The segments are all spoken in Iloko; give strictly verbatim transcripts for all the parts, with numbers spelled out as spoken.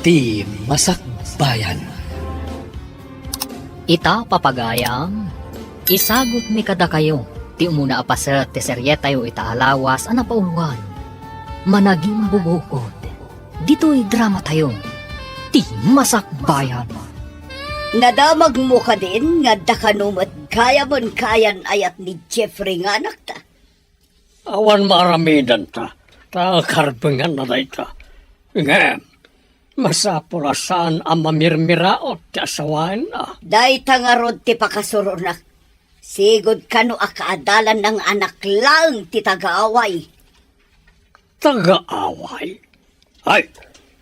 Ti Masakbayan. Ita, papagayam, isagutmi kadakayo ti umuna a paset ti serietayo ita a lawas a napauloan, Managimbugukod. Ditoy dramatayo, Ti Masakbayan. Nadamagmo kadin nga adda kano met gayamen kaayan-ayat ni Jeffrey nga anakta? Awan maaramidanta, ta karbenganna dayta. Ngem, masapul a saan a mamirmiraot ti asawaenna. Dayta ngarud ti pakasuronak. Sigud kano a kaadalanna nga anak laeng ti tagaaway. Tagaaway? Ay,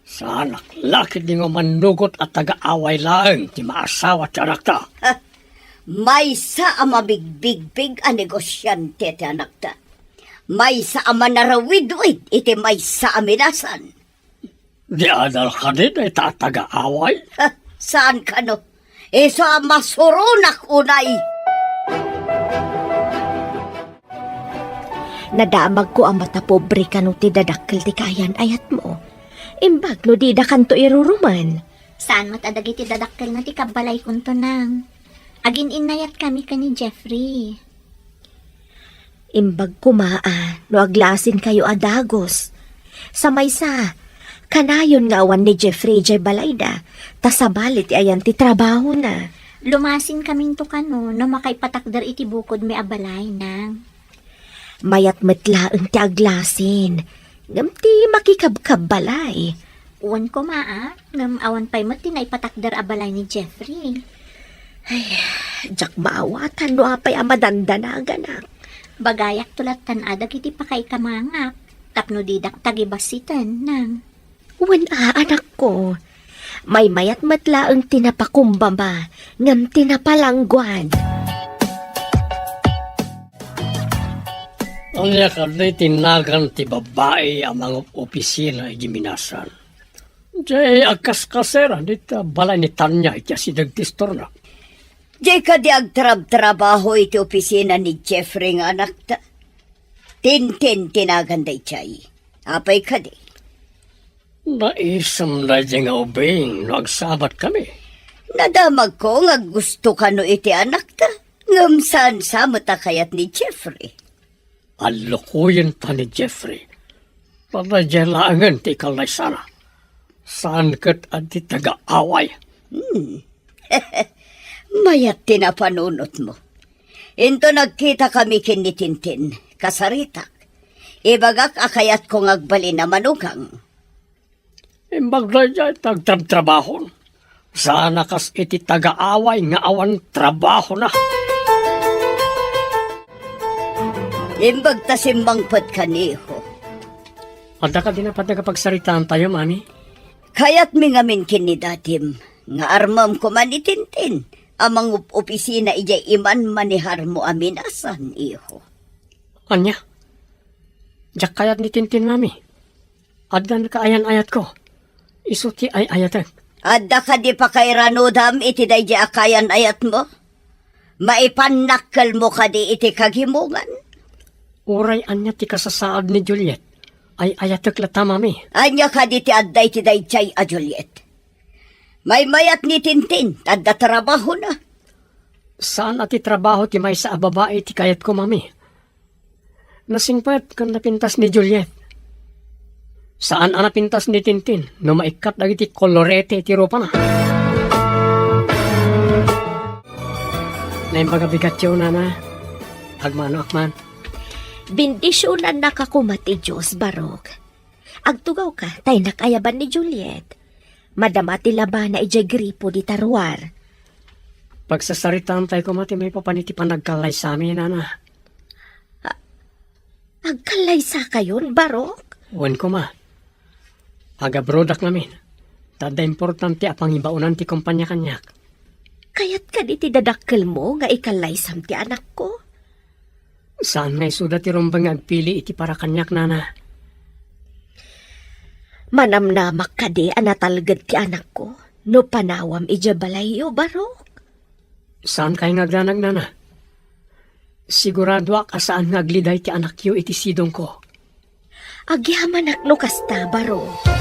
saanak la ketdi nga umannugot a tagaaway laeng ti maasawa ti anakta. Ha, maysa a mabigbigbig a negosiante ti anakta. Maysa a manarawidwid iti maysa a minasan. Di adal kadi dayta a tagaaway? Ha, saan kano? Isu a masuronak unay. Nadamagko a matapobre kano ti dadakkel ti kaayan-ayatmo. Imbag no didakanto irurumen. Saan met a dagiti dadakkelna ti kabbalaykonto, nang. Agin-innayatkami ken ni Jeffrey. Imbag koma a no aglasinkayo a dagus. Sa maysa, kanayon nga awan ni Jeffrey idiay balayda, ta sabali ti ayan ti trabahona. Lumasinkaminto kano no makaipatakder iti bukodmi a balay, nang. Mayat met laeng ti aglasin, ngem ti makikabkabbalay. Wen koma a, ngem awan pay met ti naipatakder a balay ni Jeffrey. Ay, diak maawatan no apay a madandanaganak. Bagayakto lattan a dagiti pakaikamangak, tapno didak tagibassiten, nang. Wen a, anakko. Maymayat met laeng ti napakumbaba, ngem ti napalangguad. Ania kadi ti nagan ti babbai a mangup-opisina iti minasan? Diay agkaskasera dita balay ni Tanya iti asideg ti istorna. Diay kadi agtrabtrabaho iti opisina ni Jeffrey nga anakta? Tintin ti nagan daydiay. Apay kadi? Naisem daydiay nga ubing no agsabatkami. Nadamagko nga gusto kano iti anakta, ngem saan sa met a kayat ni Jeffrey. Allukoyenta ni Jeffrey. Daydiay laengen ti ikallaysana. Saan ket a di tagaaway. Hmm. Mayat ti napanunotmo. Inton agkitakami ken ni Tintin, kasaritak. Ibagak a kayatko nga agbalin a manugang. Imbag daydiay ti agtrabtrabahon. Saan a kas iti tagaaway nga awan trabahona. Imbag ta simmangpet kaniho. Adda kadi napaddek a pagsaritaantayo, Mami? Kayatmi ngamin ken ni Dadim nga armem koma ni Tintin a mangup-opisina idiay iman-maneharmo a minasan, iho. Ania? Diak kayat ni Tintin, Mami. Adda nakaayan-ayatko. Isu ti ay-ayatek. Adda kadi pakairanudam iti daydiay a kaayan-ayatmo? Maipannakkelmo kadi iti kagimongan? Uray ania ti kasasaad ni Juliet, ay-ayatek latta, Mami. Ania kadi ti adda iti daydiay a Juliet? Maymayat ni Tintin, adda trabahona. Saan a ti trabaho ti maysa a babai ti kayatko, Mami. Nasingpet ken napintas ni Juliet. Saan a napintas ni Tintin no maikkat dagiti kolorete iti rupana. Naimbag a bigatyo, Nana. Agmanoak man. Bendisionannaka koma ti Dios, Barok. Agtugawka, ta innak ayaban ni Juliet. Madama ti labana idiay gripo dita ruar. Pagsasaritaantay koma ti maipapan iti panagkallaysami, Nana. A-, agkallaysakayon, Barok? Wen koma. Agabrodak ngamin. Ta adda importante a pangibaonan ti kompania kaniak. Kayat kadi ti dadakkelmo nga ikallaysam ti anakko? Saan nga isuda ti rumbeng nga agpili iti para kaniak, Nana. Manamnamak kadi a natalged ti anakko no panawam idiay balayyo, Barok? Saan kay nga agdanag, Nana? Siguradoak a saan nga agliday ti anakyo iti sidongko. Agyamanak no kasta, Barok.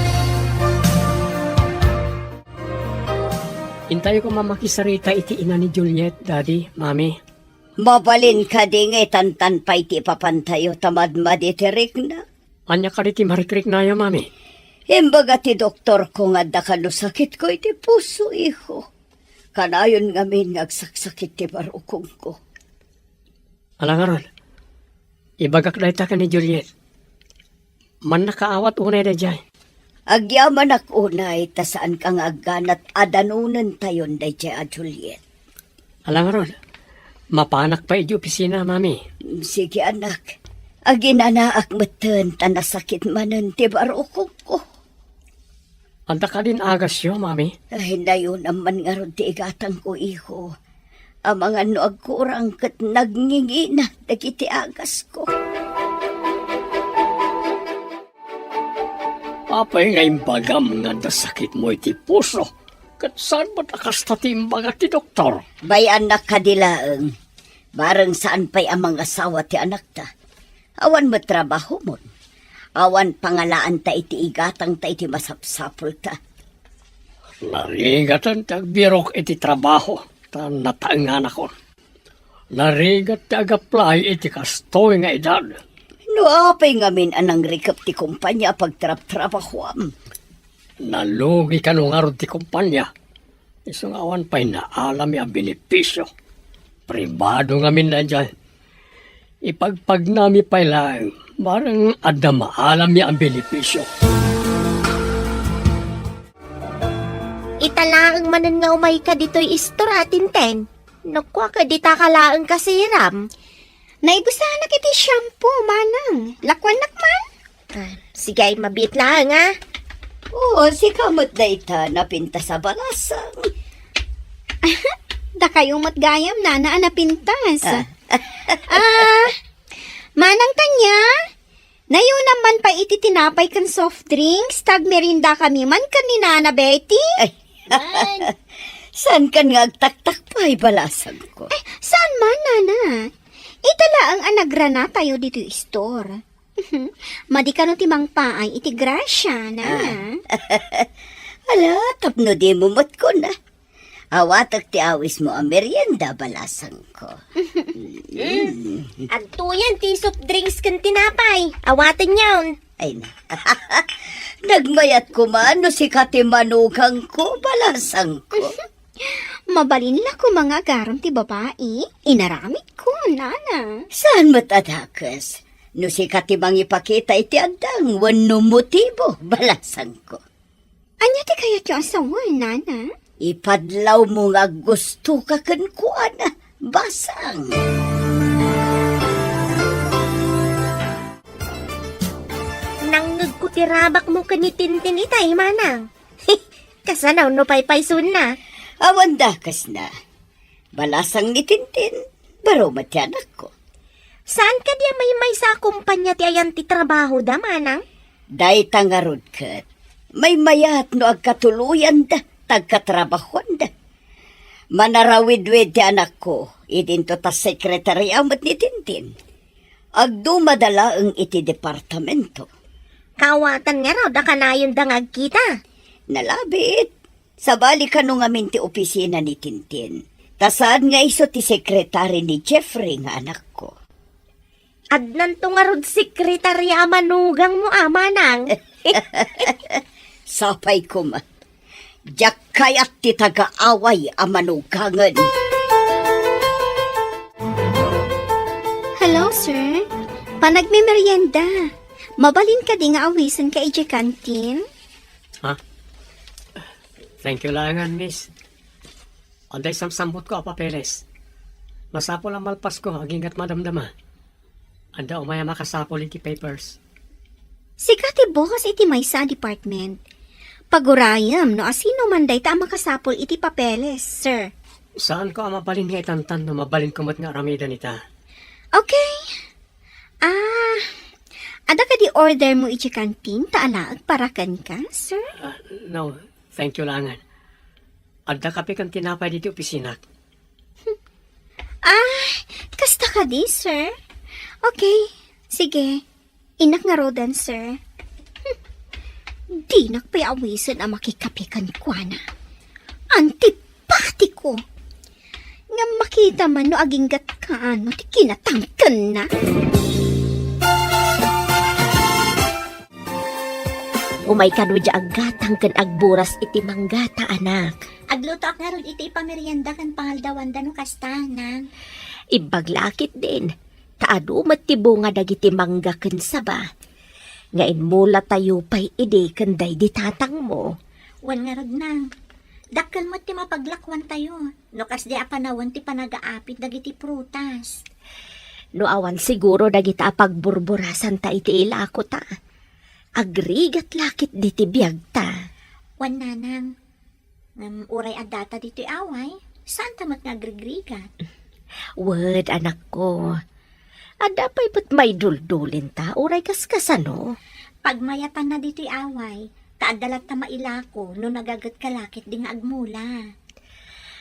Intayo koma makisarita iti ina ni Juliet, Daddy, Mami. Mabalin kadi nga itantan pay ti ipapantayo ta madmadi ti rikna? Ania kadi ti marikriknayo, Mami? Imbaga ti doktorko nga adda kano sakitko iti puso, iho. Kanayon ngamin nga agsaksakit ti barukongko. Ala ngarud, ibagak dayta ken ni Juliet. Mannakaawat unay daydiay. Agyamanak unay ta saanka nga agganat a danonentayon daydiay a Juliet. Ala ngarud, mapanak pay iti opisina, Mami. Sige, anak. Aginanaak metten ta nasakit manen ti barukongko. Adda kadin agasyo, Mami? Ay, nayunam man ngarud ti igatangko, iho. Amangan no agkurang ket nagngingina dagiti agasko. Apay nga imbagam nga adda sakitmo iti puso? Ket saan met a kasta ti imbaga ti doktor? Bay-annak kadi laeng. Bareng saan pay a mangasawa ti anakta. Awan met trabahomon. Awan pangalaanta iti igatangta iti masapsapulta. Narigaten ti agbirok iti trabaho, ta nataenganakon. Narigat ti ag-apply iti kastoy nga edad. No apay ngamin a nangrikep ti kompania a pagtrabtrabahoam? Nalugi kano ngarud ti kompania? Isu nga awan pay naalammi a benepisio. Pribado ngamin daydiay. Ipagpagnami pay laeng, bareng adda maalammi a benepisio. Ita laeng manen nga umayka ditoy istor a, Tintin. No kua ket dita ka laeng kasiram. Naibusanak iti shampoo, manang. Lakuannak man? Ah, sige, ay mabiit laeng, ah. Oo, sika met dayta napintas a balasang. Dakayo met gayam, nana, a napintas. Ah. Ah, Manang Tanya, nayunam man pay iti tinapay ken soft drinks, ta agmeriendakami man ken ni Nana Betty. Ay. Man. Saan kan nga agtaktak pay, balasangko? Ay, saan man, nana. Ita laeng a nagranatayo ditoy istor. Madi kano ti mangpaay iti grasya, nana. Ah. Ala, tapno dimo met kuna. Awatek ti awismo a merienda, balasangko. Mm. Agtoyan ti soft drinks ken tinapay. Awatenyon. Ay na. Nagmayat koma no sika ti manugangko, balasangko. Mabalin la koma nga agaram ti babai. Inaramidko, nana. Saan met a dakes? No sika ti mangipakita iti addang wenno motibo, balasangko. Ania ti kayatyo a sawen, nana? Ipadlawmo nga aggustoka kenkuana, basang. Nangngegko ti rabakmo ken ni Tintin itay, manang. Kasano no paypaysunna? Awan dakesna. Balasang ni Tintin, baro met ti anakko. Saan kadi a maymaysa a kompania ti ayan ti trabahoda, manang? Dayta ngarud ket maymayat no agkatuloyanda ta agkatrabahoanda. Manarawidwid ti anakko, idinto ta sekretaria met ni Tintin. Agdumada laeng iti departamento. Kaawatan ngarud a kanayonda nga agkita? Nalabit. Sabali kano ngamin ti opisina ni Tintin. Ta saan nga isu ti sekretari ni Jeffrey nga anakko. Addanto ngarud sekretari a manugangmo a, manang? Sapay koma. Diak kayat ti taga-away a manugangen. Hello, sir. Panagmemerienda. Mabalin kadi nga awisenka idiay kantin? Ha? Thank you laengen, miss. Adda samsambutko a papeles. Masapul a malpasko agingga madamdama. Adda umay a makasapul iti papers. Sika ti boss iti maysa a department. Pagurayem no asino man dayta a makasapul iti papeles, sir. Saanko a mabalin nga itantan no mabalinko met nga aramiden ita. Okay. Ah, adda kadi ordermo iti kantin ta alaek para kenka, sir? Ah, no, thank you laengen. Adda kape ken tinapay ditoy opisinak. Ah, kasta kadi, sir? Okay, sige. Innak ngaruden, sir. Dinak pay awisen a makikape kenkuana. Antip- Tiko. Ngem makita man no aginggatka no ti kinatangkenna. Umay kano dia aggatang ken agburas iti manggata, anak. Aglutoak ngarud iti ipamerienda ken pangaldawanda no kasta, Nang. Imbag la ketdin, ta adu met ti bunga dagiti mangga ken saba nga inmulatayo pay idi ken daydi tatangmo. Wen ngarud, Nang. Dakkel met ti mapaglakuantayo no kasdi a panawen ti panagaapit dagiti prutas. No awan siguro dagita a pagburburasanta iti ilakota, agrigat la ketdi ti biagta. Wen, Nanang. Ngem uray addata ditoy away, saanta met nga agrigrigat. Wen, anakko. Adda pay met maiduldulinta, uray kaskasano. Pagmayatanna ditoy away, ta adda latta mailako no nagagetka la ketdi nga agmula.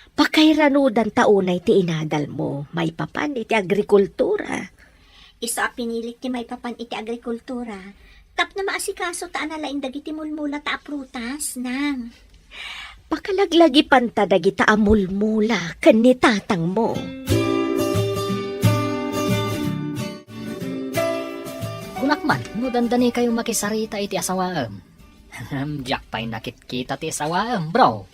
Pakairanudanta unay ti inadalmo, maipapan iti agrikultura. Isu a pinilik ti maipapan iti agrikultura, tapno maasikaso ta analaing dagiti mulmulata a prutas, Nang. Pakalaglagipanta dagita a mulmula ken ni tatangmo. Kunak man, no dandanikayo makisarita iti asawaem. Diak pay nakitkita ti asawaem, bro.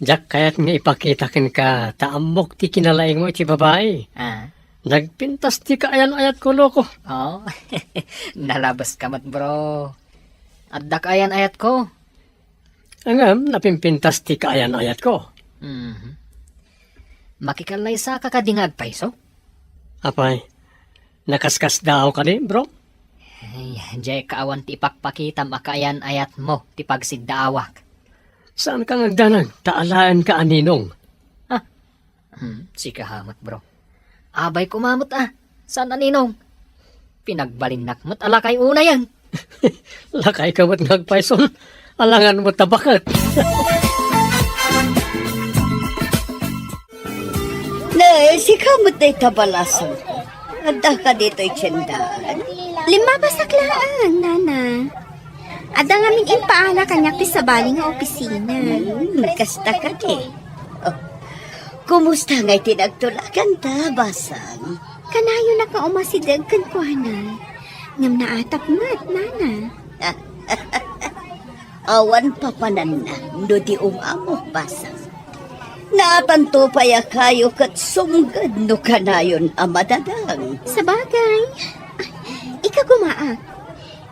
Diak kayat nga ipakita kenka ta ammok ti kinalaingmo iti babai. Ah. Nagpintas ti kaayan-ayatko, loko. Oh, nalabeska met, bro. Adda kaayan-ayatko. Ngem, napimpintas ti kaayan-ayatko. Mhm. Makikallaysaka kadi nga agpayso? Apay, nakaskasdaaw kadi, bro? Ay, diay ka awan ti ipakpakitam a kaayan-ayatmo ti pagsiddaawak. Saanka nga agdanag, ta alaenka a ninong. Ah, hmm, sika met, bro. Abay koma met, ah. Saan a ninong? Pinagbalinnak met a lakay unayen. Lakayka met nga agpayson. Alangan met ta baket. Ne, sika met dayta balasang. Addaka ditoy tiendaan. Limmabasak laeng, Nana. Adda ngamin impaala kaniak ti sabali nga opisina. Hmm, kasta kadi. Oh. Kumusta ngay ti nagtulakanta, basang? Kanayonak nga umasideg kenkuana. Ngem naatap met, Nana. Awan papananna no di umamok, basang. Naatanto pay a kayo ket sumged no kanayon a madadang. Sabagay, ikagumaak.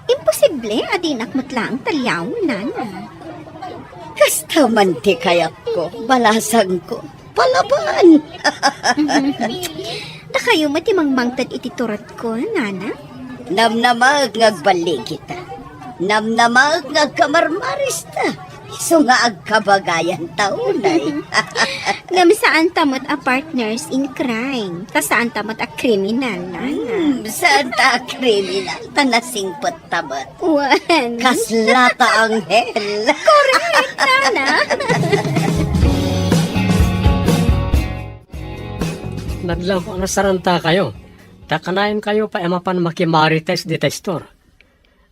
Imposible a dinak met laeng taliawen, Nana. Kasta man ti kayatko, balasangko. Palaban! Dakayo met ti mangmangted iti turodko, Nana? Namnamaek nga agballigita. Namnamaek nga agkamarmarista. Isu nga agkabagayan ta unay. Ngem saanta met a partners in crime. Ta saanta met a kriminal, Nana. Hmm, saanta a kriminal. Ta nasingpet ta met. Wen. Kasla ta anghel. Correct, Nana. Naglaw a nasaranta kayo. Ta kanayon kayo pay a mapan makimarites dita store.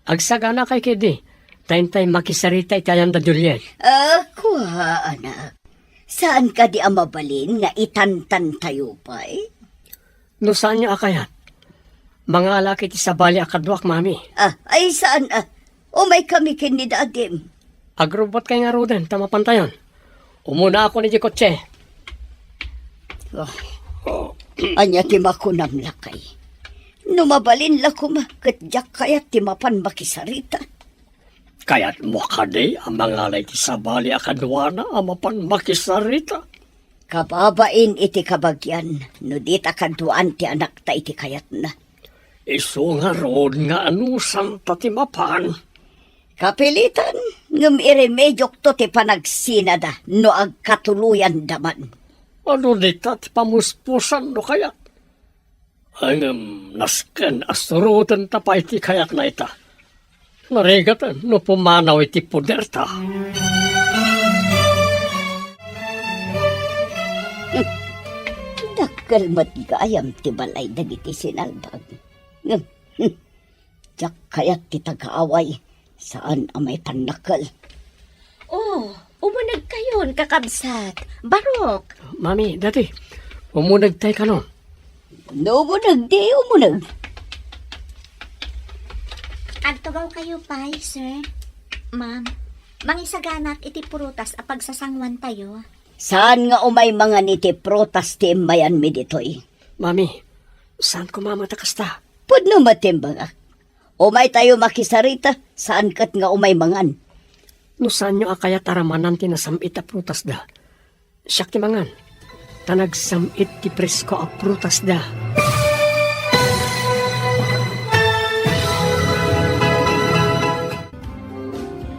Agsaganakay ketdi, ta intay makisarita iti ayan da Juliet. Ah, kua, anak. Saan kadi a mabalin nga itantantayo pay? No saanyo a kayat, mangalak iti sabali a kaduak, Mami. Ah, ay saan, ah. Umay kami ken ni Dadim. Agrubbot kay ngaruden ta mapantayon. Umuna ako iti kotse. Ah, ania ti makunam, lakay? No mabalin la koma, ket diak kayat ti mapan makisarita. Kayatmo kadi a mangala iti sabali a kaduana a mapan makisarita? Kababain iti kabagian no dita kaduaan ti anakta iti kayatna. Isu ngarud nga anusanta ti mapan. Kapilitan, ngem iremediokto ti panagsinada no agkatuloyanda man. Adu dita ti pamuspusan no kayat? Ngem nasken a surotenta pay ti kayatna ita. Narigaten no pumanaw iti poderta. Dakkel met gayam ti balay dagiti sinalbag. Ngem, hmm, diak kayat ti taga-away, saan a maipannakkel. Oh, Umunegkayon, kakabsat. Barok. Mami, Daddy, umunegtay kano? No umuneg, di umuneg. Agtugaw kayo pay, sir. Ma'am, mangisaganak iti prutas a pagsasanguan tayo. Saan nga umay mangan iti prutas ti immayanmi ditoy? Mami, saan ko mamata kasta? Pudno met ti imbagak. Umay tayo makisarita, saan ket nga umay mangan. No saanyo a kayat a ramanan ti nasam-it a prutasda, siak ti mangan. Ta nagsam-it ti presko a prutasda.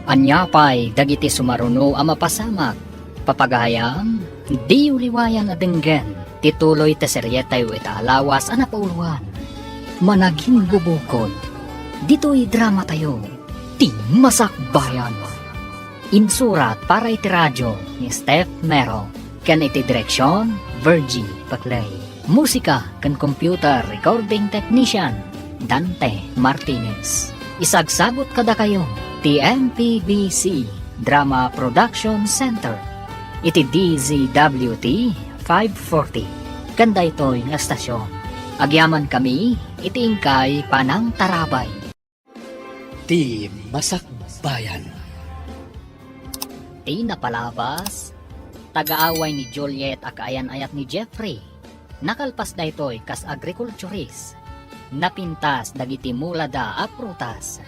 Ania pay dagiti sumaruno a mapasamak? Papagayam, diyo liwayan a denggen ti tuloy ti serietayo ita a lawas a napauluan, Managimbubukod. Ditoy dramatayo, Ti Masakbayan. Insurat para iti radio ni Steph Mero, ken iti direksion, Virgie Paclay. Musika ken computer recording technician, Dante Martinez. Isagsagut kadakayo ti M P B C Drama Production Center iti D Z W T five forty ken daytoy nga estasion. Agyamankami iti inkay panangtarabay. Ti Masakbayan. Ti napalabas, tagaaway ni Juliet a kaayan-ayat ni Jeffrey. Nakalpas daytoy kas agrikulturist. Napintas dagiti mulada a prutas.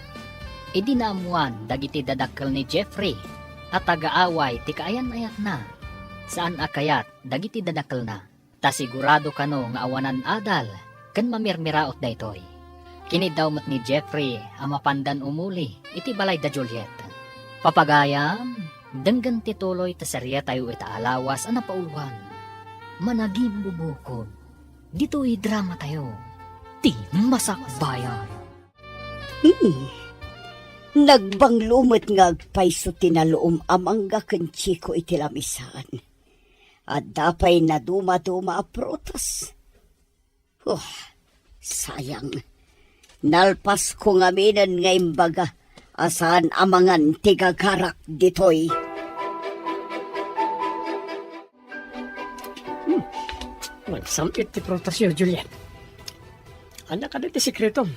Idi naammuan dagiti dadakkel ni Jeffrey a tagaaway ti kaayan-ayatna, saan a kayat dagiti dadakkelna. Ta sigurado kano nga awanan adal ken mamirmiraot daytoy. Kiniddaw met ni Jeffrey a mapandan umuli iti balay da Juliet. Papagayam, denggen ti tuloy ta serietayo ita a lawas a napauluan. Managimbubukod. Ditoy dramatayo, Ti Masakbayan. Hmm. Nagbanglo met nga agpayso ti naluom a mangga ken Chico iti lamisaan. Adda pay nadumaduma a prutas. Oh, sayang. Nalpasko ngaminen nga imbaga a saan a mangan ti gagarak ditoy. Hmm. Nagsam-it ti prutasyo, Juliet. Ania kadi ti sekreto?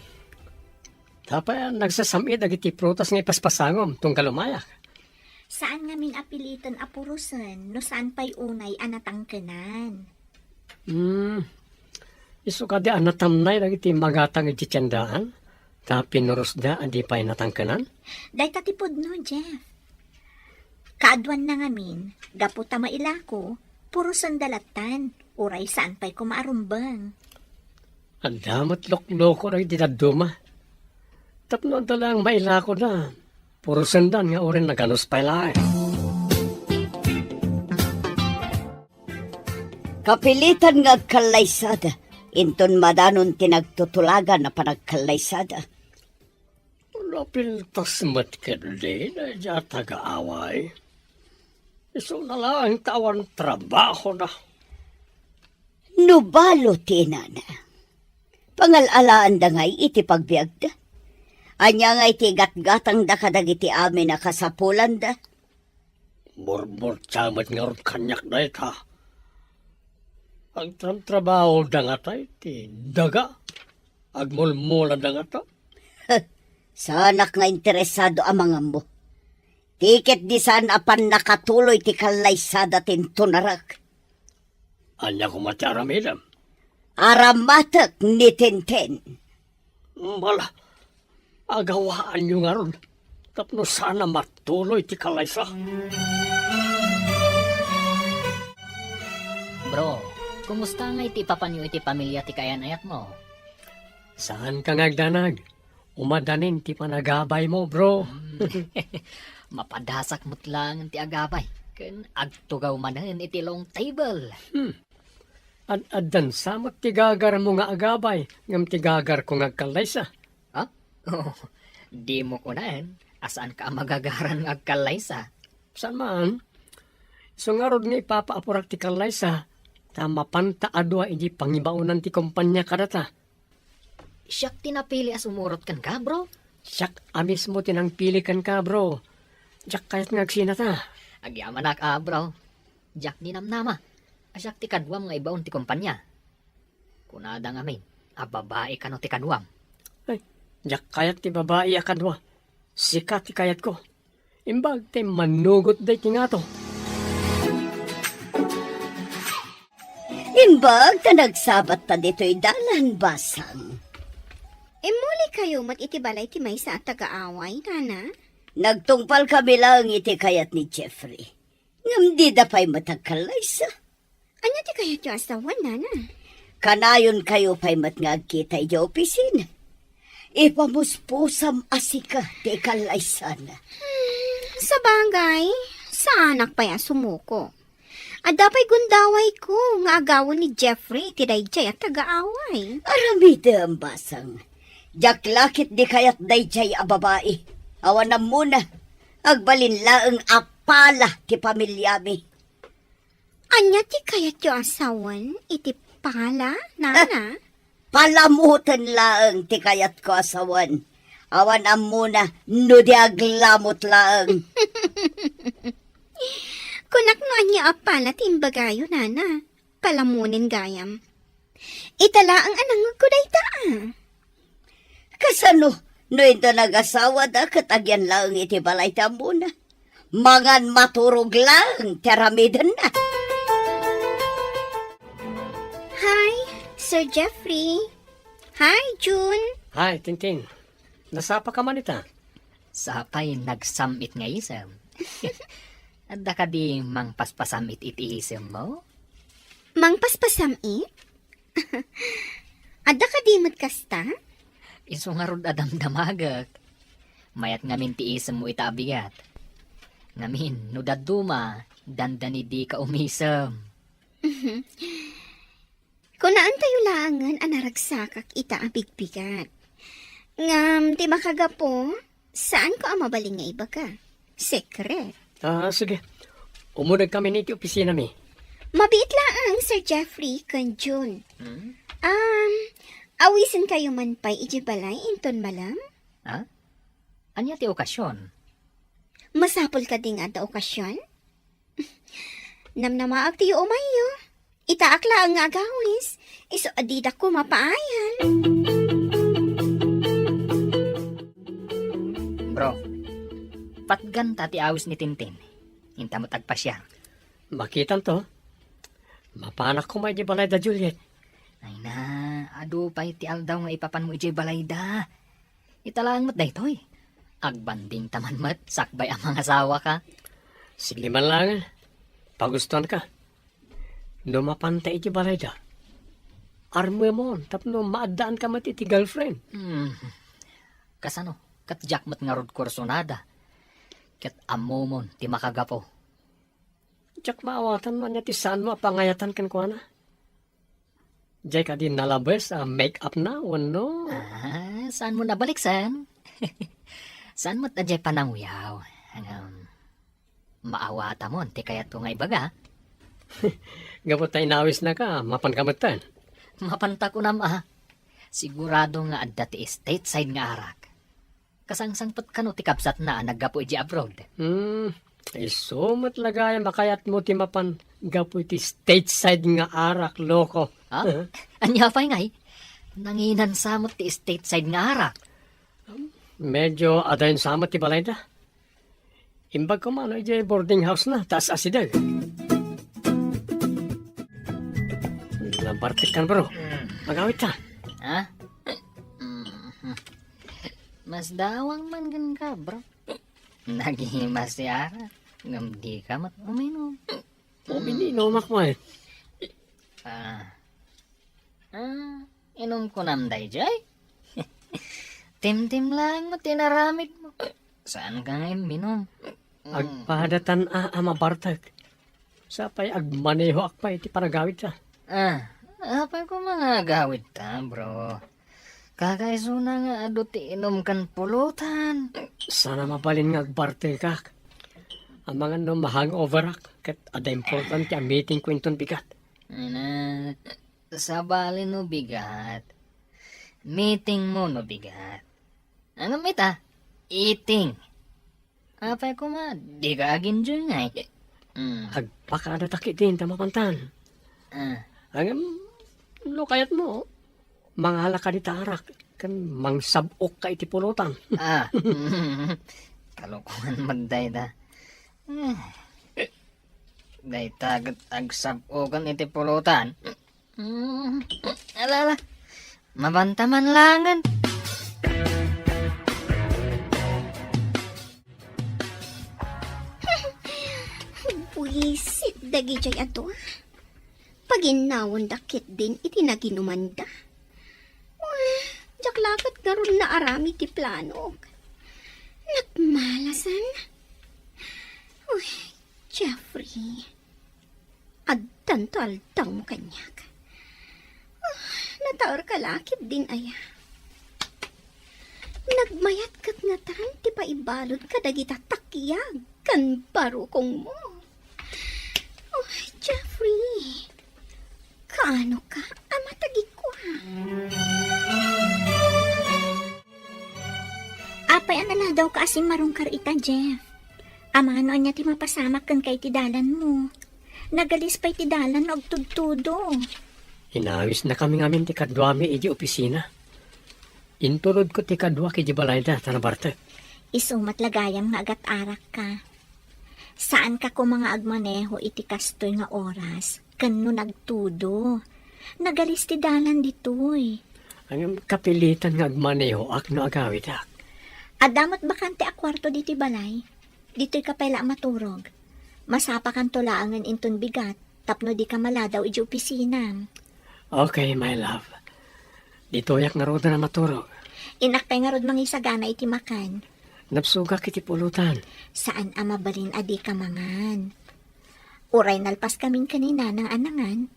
Apay a nagsasam-it dagiti prutas nga ipaspasangom tunggal umayak? Saan ngamin a piliten a purosen no saan pay unay a natangkenan. Hmm. Isu kadi a natamnay dagiti magatang iti tiendaan, ta pinurosda a di pay natangkenan? Dayta ti pudno, Jeff. Kaaduanna ngamin, gapu ta mailako, purosenda lattan, uray saan pay koma a rumbeng. Adda met lokloko dagiti dadduma. Tapno adda laeng mailakoda, purosendan nga uray naganus pay laeng. Kapilitan nga agkallaysada, inton madanon ti nagtutulagan a panagkallaysada. Napintas met ketdi daydiay a tagaaway. Isuna laeng ta awan trabahona. No balo ti inana, pangal-alaanda ngay iti pagbiagda? Ania ngay ti igatgatangda kadagiti amin a kasapulanda? Burburtia met ngarud kaniak dayta. Agtrabtrabahoda ngata iti daga. Agmulmulada ngata. Saanak nga interesado a mangammo. Ti ketdi saan a pannakatuloy ti kallaysada ti intunarak. Ania koma ti aramidem? Aramatek ni Tintin. Bala, agawaanyo ngarud tapno saan a matuloy ti kallaysa. Bro, kumusta ngay ti ipapanyo iti pamilya ti kaayan-ayatmo? Saanka nga agdanag. Umadanin ti panagabaymo, bro. Hmm. Mapadasak met laeng ti agabay, ken agtugaw manen iti long table. Hmm. Ad-addan sa met ti gagarmo nga agabay, ngem ti gagarko nga agkallaysa. Ha? Oh, dimo kunen a saanka a magagaran nga agkallaysa? Saan man. Isu ngarud nga ipapaapurak ti kallaysa, ta mapanta a dua idi pangibaonan ti kompania kadata. Siak ti napili a sumurot kenka, bro. Siak a mismo ti nangpili kenka, bro. Diak kayat nga agsinata. Agyamanak a, bro. Diak ninamnama a siak ti kaduam nga ibaon ti kompania. Kunada ngamin a babai kano ti kaduam. Ay, diak kayat ti babai a kadua. Sika ti kayatko. Imbag ti mannugot daytoy ngato. Imbag ta nagsabatta ditoy dalan, Basang. Immuli kayo met iti balay ti maysa a taga-away, Nana? Nagtungpal kami laeng iti kayat ni Jeffrey. Ngem dida pay met agkallaysa. Ania ti kayatyo a sawen, Nana? Kanayon kayo pay met nga agkita idiay opisina. Ipamuspusam a sika ti ikallaysana. Hmm, sabagay, saanak pay a sumuko. Adda pay gundawayko nga agawan ni Jeffrey iti daydiay a taga-away. Aramidem, Basang. Diak la ketdi kayat daydiay a babai. Awan ammona. Agbalin laeng a pala ti pamiliami. Ania ti kayatyo a sawen iti pala, Nana? Palamoten laeng ti kayatko a sawen. Awan ammona no di aglamot laeng. Kunak no ania a pala ti imbagayo, Nana. Palamonen gayam. Ita laeng a nangngegko dayta, a. Kasano no inton agasawada ket agyan laeng iti balay ti ammona? Mangan maturog laeng ti aramidenna. Hi, Sir Jeffrey. Hi, June. Hi, Tintin. Nasapa ka man ita? Sapay nagsam-it nga isem. Adda kadi mangpaspasam-it iti isemmo? Mangpaspasam-it? Adda kadi met kasta? Isu ngarud a damdamagek. Mayat ngamin ti isemmo ita a bigat. Ngamin, no dadduma, dandani dika umisem. Kunaentayo laengen a naragsakak ita a bigbigat. Ngem ti makagapu, saanko a mabalin nga ibaga. Sekret. Ah, sige. Umuna kami iti opisinami. Mabiit laeng, Sir Jeffrey ken June. Hmm? Um, awisenkayo man pay idiay balay inton malem? Ha? Ania ti okasion? Masapul kadi nga adda okasion? Namnamaak ti yuumayyo. Itaak laeng nga agawis, isu a didak koma paayan. Bro, patganta ti awis ni Tintin. Inta met agpasiar. Makitanto. Mapanak koma idiay balayda, Juliet. Ay na, adu pay ti aldaw nga ipapanmo idiay balayda. Ita laeng met daytoy. Agbanding ta man met, sakbay a mangasawaka. Sige man laeng. Pagustuanka. No mapanta iti balayda, armemon tapno maaddaanka met iti girlfriend. Hmm. Kasano? Ket diak met ngarud kursunada. Ket ammomon ti makagapu. Diak maawatan no ania ti saanmo a pangayatan kenkuana. Diay kadi nalabes a make-up na, wenno? Ah, saanmo nabaliksan? Saan met a diay pananguyaw? Ngem, maawatamon ti kayatko nga ibaga. Gapu ta inawisnaka, mapanka metten. Mapanta kunam a. Sigurado nga adda ti stateside nga arak. Kasangsangpet kano ti kabsatna a naggapu idiay abroad? Hmm, isu met la gayam a kayatmo ti mapan gapu iti stateside nga arak, loko. Ha? Ania pay ngay? Nanginan sa met ti stateside nga arak. Medyo adayon sa met ti balayda. Imbag koma no idiay boarding house na, ta as-asideg. Nabartek kan, bro. Hmm. Agawid ta. Ha? Mhm. Mas dawang man kenka, bro. Nagimas ti arak, ngem dika met uminom. Umininumak mo eh. Ah. Ah, inumko nam daydiay? Timtim laeng met ti inaramidmo. Saanka nga imminom? Agpadatan a, a mabartek. Sapay agmanehoak pay iti panagawidta. Ah, apay koma nga agawidta, bro? Kakaisuna nga adu ti inum ken pulutan. Saan a mabalin nga agbartekak. Amangan no ma-hangoverak, ket adda importante a meetingko inton bigat. Ay na, sabali no bigat. Meetingmo no bigat. Ngem ita, eating. Apay koma, dika aginjingay. Mm. Agpakadata ketdin ta mapantan. Ah. Ngem, no kayatmo, mangalaka dita arak, ken mangsab-okka iti pulutan. Ah. Kalokoan met dayta. Ah. Dayta ket agsab-okan iti pulutan. Mm. Ala, ala. Mabanta man langen. Buisit dagidiay adu. Paginnawenda ketdin iti naginumanda. Uy, diak la ket ngarud naaramid ti planok. Nagmalasan. Uy, Jeffrey. Addanto aldawmo kaniak. Ah, nataerka la ketdin aya. Nagmayat ket ngatan ti paibalud kadagita takyag ken barukongmo. Oh, Jeffrey, kaano ka a matagikua? Apay a naladawka a simmarungkar ita, Jeff? Amano ania ti mapasamak kenka iti dalanmo? Nagalis pay ti dalan no agtudtudo. Inawisnakami ngamin ti kaduami iti opisina. Intulodko ti kaduak iti balayda ta nabartek. Isu met la gayam nga agat-arakka. Saanka koma nga agmaneho iti kastoy nga oras ken no nagtudo. Nagalis ti dalan ditoy. Ngem kapilitan nga agmanehoak no agawidak. Adda met bakante a kuarto ditoy balay. Ditoyka pay la a maturog. Masapakanto laengen inton bigat tapno dika maladaw idiay opisinam. Okay, my love. Ditoyak ngaruden a maturog. Innak pay ngarud mangisagana iti makan. Nabsogak iti pulutan. Saan a mabalin a dika mangan. Uray nalpaskamin ken ni Nanang a nangan,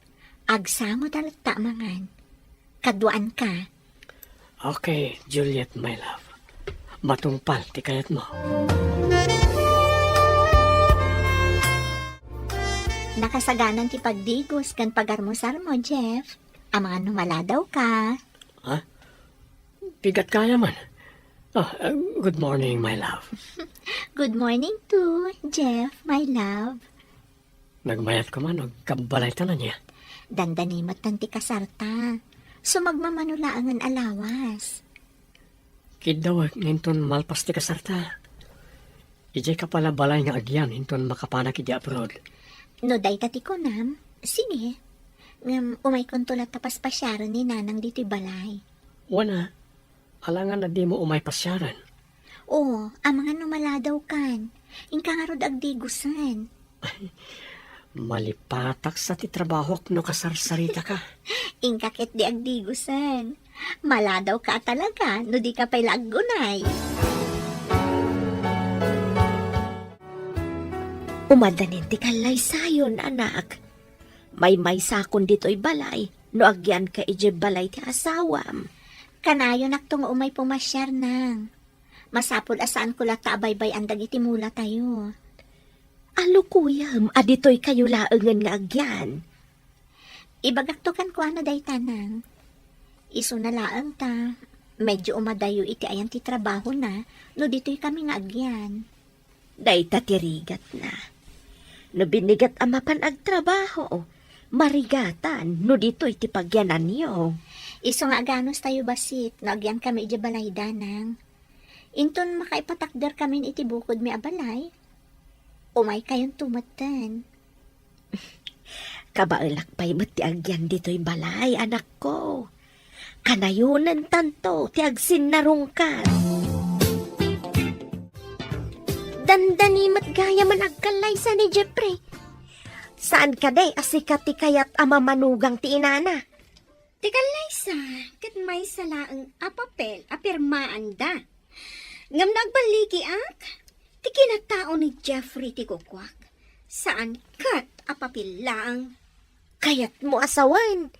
agsangoda latta a mangan. Kaduaanka. Okay, Juliet, my love. Matungpal ti kayatmo. Nakasaganan ti pagdigos ken pagarmusarmo, Jeff. Amangan no maladawka. Ha? Bigat kaya man. Ah, uh, good morning, my love. Good morning too, Jeff, my love. Nagmayat ka man, agkabbalaytan ania? Dandani met ti kasarta. Sumagmamano laengen a lawas. Kiddawek nga inton malpas ti kasarta. Idiay ka pay la balay nga agyan inton makapanak iti abroad. No dayta ti kunam, sige. Ngem umaykonto latta paspasiaren ni Nanang ditoy balay. Wen a, alangan a dimo umay pasiaren. Oo, amangan no maladawkan. Inka ngarud agdigosen. Malipatak sa ti trabahok no kasarsaritaka. Inka ketdi agdigosen. Maladawka a talaga no dika pay la aggunay. Umadanin ti kallaysayon, anak. Maymaysakon ditoy balay no agyanka idiay balay ti asawam. Kanayonakto nga umay pumasiar, Nang. Masapul a saanko latta a baybay-an dagiti mulatayo. Alukuyem a ditoykayo laengen nga agyan. Ibagakto kenkuana dayta, Nang. Isuna laeng ta, medyo umadayo iti ayan ti trabahona no ditoykami nga agyan. Dayta ti rigatna. No binigat a mapan agtrabaho, marigatan no ditoy ti pagyananyo. Isu nga aganustayo bassit no agyankami idiay balayda, Nang. Inton makaipatakderkamin iti bukodmi a balay, umaykayonto metten. Kabaelak pay met ti agyan ditoy balay, anakko. Kanayonentanto ti agsinnarungkar. Dandani met gayam a agkallaysa ni Jeffrey. Saan kadi a sika ti kayat a mamanugang ti inana? Ti kallaysa, ket maysa laeng a papel a pirmaanda. Ngem no agballigiak, ti kinatao ni Jeffrey ti kukuak. Saan ket a papel laeng. Kayatmo a sawen,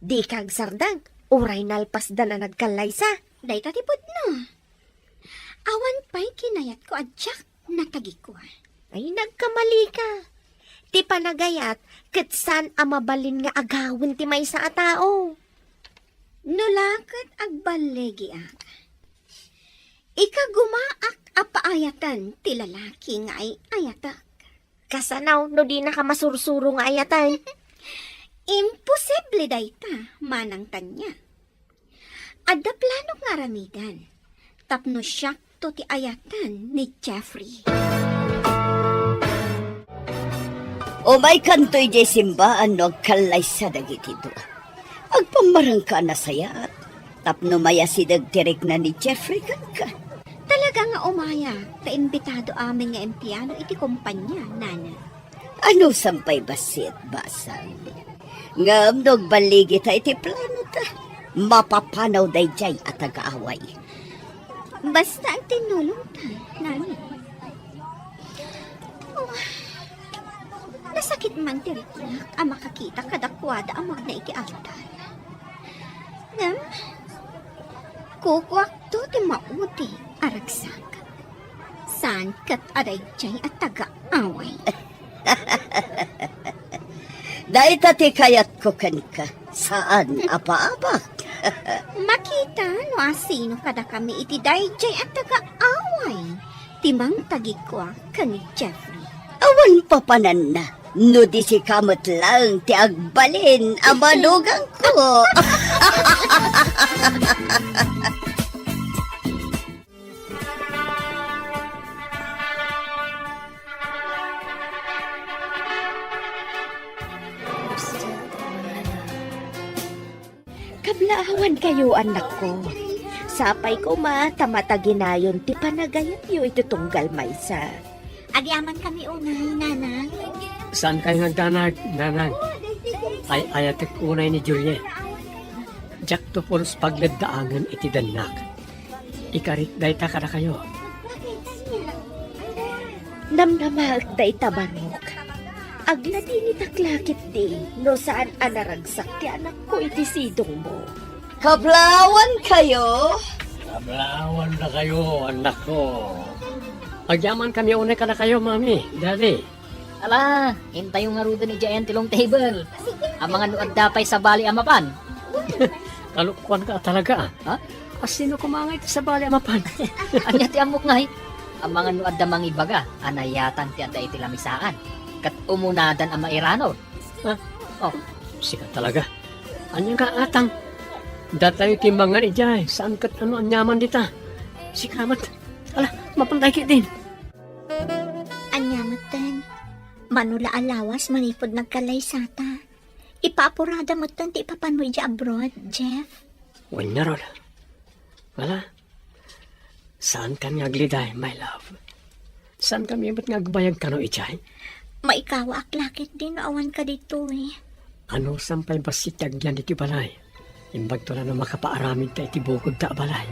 dika agsardeng, uray nalpasdan a nagkallaysa. Dayta ti pudno. Awan pay kinayatko a diak natagikua. Ay, nagkamalika. Ti panagayat, ket saan a mabalin nga agawen ti maysa a tao. No la ket agballigiak, ikagumaak a paayaten ti lalaki nga ay-ayatek. Kasano no dinaka masursuro nga ayaten? Imposible dayta, Manang Tanya. Adda planok nga aramiden tapno siakto ti ayaten ni Jeffrey. Umaykanto idiay simbaan no agkallaysa dagiti dua. Agpammarengka a nasayaat tapno mayasideg ti rikna ni Jeffrey kenka. Talaga nga umayak ta imbitado amin nga empleyado iti kompania, Nana. Anusan pay bassit, basang. Ngem no agballigita iti planota, mapapanaw daydiay a tagaaway. Basta agtinnulongta, Nana. Oh, nasakit man ti riknak a makakita kadakuada a magna iti altar. Ngem, kukuakto ti maudi a ragsak. Saan ket a daydiay a tagaaway. Dayta ti kayatko kenka, saan a paabak. Makita no asino kadakami iti daydiay a tagaaway ti mangtagikua ken ni Jeffrey. Awan papananna no di sika met laeng ti agbalin a manugangko. Kablaawankayo, annakko. Sapay koma ta mataginayon ti panagayatyo iti tunggal maysa. Agyamankami unay, Nanang. Saankayo nga agdanag, Nanang? Ay-ayatek unay ni Juliet. Diakto pulos pagleddaangen iti dennak. Ikarik dayta kadakayo. Namnamaek dayta, Barok. Agladinitak la ketdi no saan a naragsak ti anakko iti sidongmo. Kablaawankayo? Kablaawandakayo, annakko. Agyamankami unay kadakayo, Mami, Daddy. Ala, intayo ngaruden idiay ti long table. Amangan no adda pay sabali a mapan. Kalokoanka talaga, ah. Ha? Asino koma ngay ti sabali a mapan? Ania ti ammok ngay? Amangan no adda mangibaga a nayatan ti adda iti lamisaan, ket umunadan a mairanod. Ha? Oh. Sika talaga. Ania nga atang? Datayo ti mangan idiay, saan ket no aniaman dita. Sika met. Ala, mapantay ketdin. Ania metten? Mano la a lawas manipud nagkallaysata. Ipaapurada metten ti ipapanmo idiay abroad, Jeff. Wen ngarud. Wala. Saankami nga agliday, my love. Saankami met nga agbayag kano idiay? Maikawaak la ketdi no awanka ditoy. Anusan pay bassit ti agyan ditoy balay? Imbagto la no makapaaramidta iti bukodta a balay.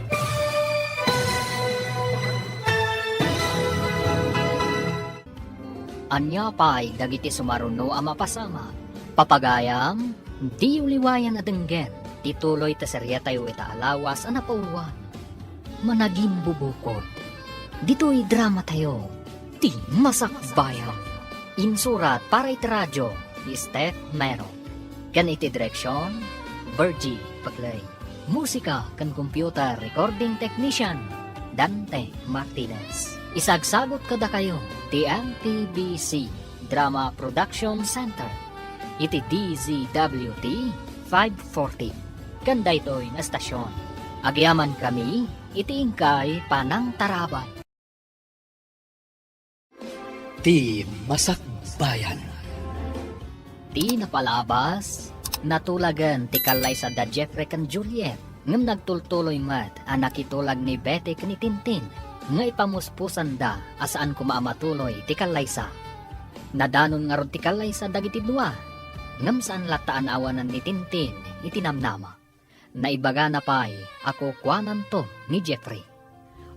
Ania pay dagiti sumaruno a mapasamak? Papagayam, diyo liwayan a denggen ti tuloy ti serietayo ita a lawas a napauloan, Managimbubukod. Ditoy dramatayo, Ti Masakbayan. Insurat para iti radio ni Steph Mero. Ken iti direksyon, Virgie Paglay. Musika ken computer recording technician, Dante Martinez. Isagsagut kadakayo ti M P B C Drama Production Center iti D Z W T five forty. Ken daytoy nga estasyon, agyamankami iti inkay panangtarabay. Ti Masakbayan. Ti napalabas, natulagen ti kallaysa da Jeffrey ken Juliet, ngem nagtultuloy met a nakitulag ni Betty ken ni Tintin nga ipamuspusanda a saan koma a matuloy ti kallaysa. Nadanon ngarud ti kallaysa dagiti dua, ngem saan latta a naawanan ni Tintin iti namnama. Naibagana pay a kukuananto ni Jeffrey.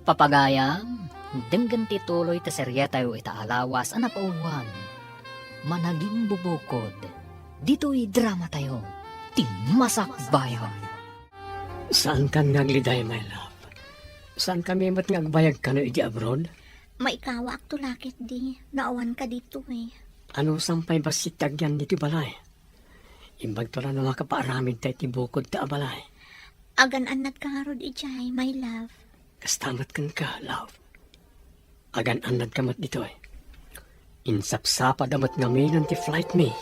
Papagayam, denggen ti tuloy ti serietayo ita a lawas a napauloan, Managimbubukod. Ditoy dramatayo, Ti Masakbayan. Saankan nga agliday, my love. Saankami met nga agbayag kano iti abroad? Maikawaakto la ketdi, no awanka ditoy. Anusan pay bassit ti agyan ditoy balay? Imbagto la no makapaaramidta iti bukodta a balay. Agan-annadka ngarud idiay, my love. Kasta met kenka, love. Agan-annadka met ditoy. Insapsapada met ngaminen ti flight mi.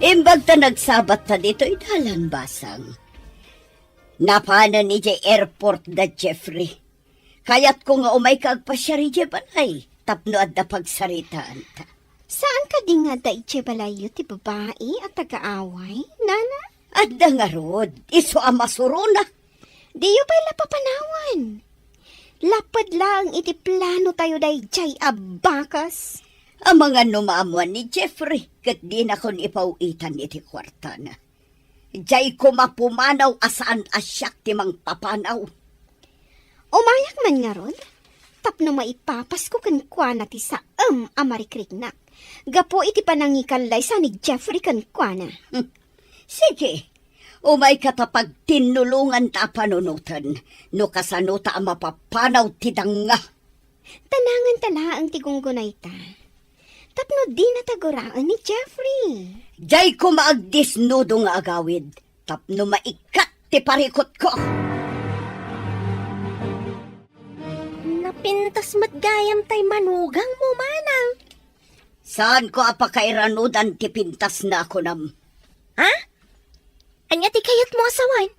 Imbag ta nagsabatta ditoy dalan, Basang. Napanen idiay airport da Jeffrey. Kayatko nga umayka agpasiar idiay balay tapno adda pagsaritaanta. Saan kadi nga adda idiay balayyo ti babai a tagaaway, nana? Adda ngarud, isu a masurona. Diyo pay la papanawan. Lapad laeng iti plano tayo daydiay a bakas. Amangan no maamuan ni Jeffrey ket dinakon ipaw-itan iti kuartana. Diay koma pumanaw a saan a siak ti mangpapanaw. Umayak man ngarud, tapno maipapasko kenkuana ti saem a marikriknak gapu iti panangikallay sa ni Jeffrey kenkuana. Hmm. Sige, umayka ta pagtinnulonganta a panunoten no kasanota a mapapanaw ti danga. Tananganta laeng ti gunggunayta. Tapno dinata guraen ni Jeffrey. Diay koma agdisnudo nga agawid tapno maikkat ti parikutko. Napintas met gayam tay manugangmo, manang. Saanko a pakairanudan ti pintasna a kunam. Ha? Ania ti kayatmo a sawen?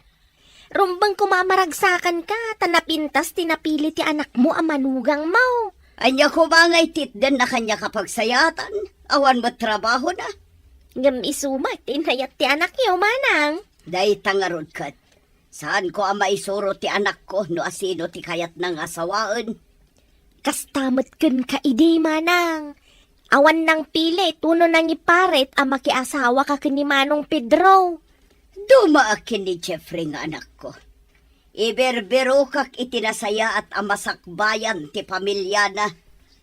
Rumbeng koma a maragsakanka, ta napintas ti napili ti anakmo a manugangmo. Ania koma nga ititdenna kaniak a pagsayaatan? Awan met trabahona. Ngem isu met ti inayat ti anakyo, manang. Dayta ngarud ket, saanko a maisuro ti anakko no asino ti kayatna nga asawaen. Kasta met kenka idi, manang. Awan nangpili, tuno nangiparit a makiasawaka ken ni Manong Pedro. Dumaak ken ni Jeffrey nga anakko. Iberbirokak iti nasayaat a masakbayan ti pamiliana.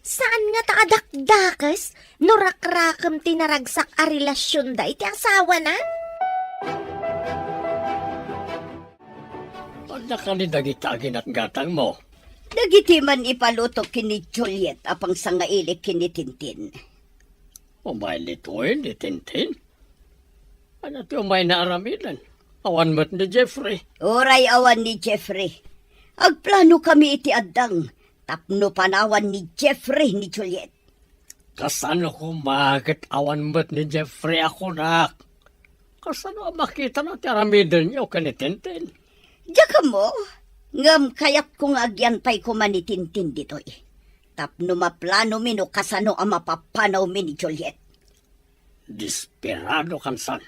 Saan nga ta a dakdakes no rakrakem ti naragsak a relasionda iti asawana? Adda kadi dagita a ginatgatangmo? Dagiti man ipaluto ken ni Juliet a pangsangailik ken ni Tintin. Umay ditoy ni Tintin? Ania ti umayna aramiden? Awan met ni Jeffrey. Uray awan ni Jeffrey, agplanokami iti addang tapno panawan ni Jeffrey ni Juliet. Kasano koma ket awan met ni Jeffrey a kunak? Kasano a makitana ti aramidenyo ken ni Tintin? Diak ammo, ngem kayatko nga agyantay koma ni Tintin ditoy tapno maplanomi no kasano a mapapanawmi ni Juliet. Desperadokan san.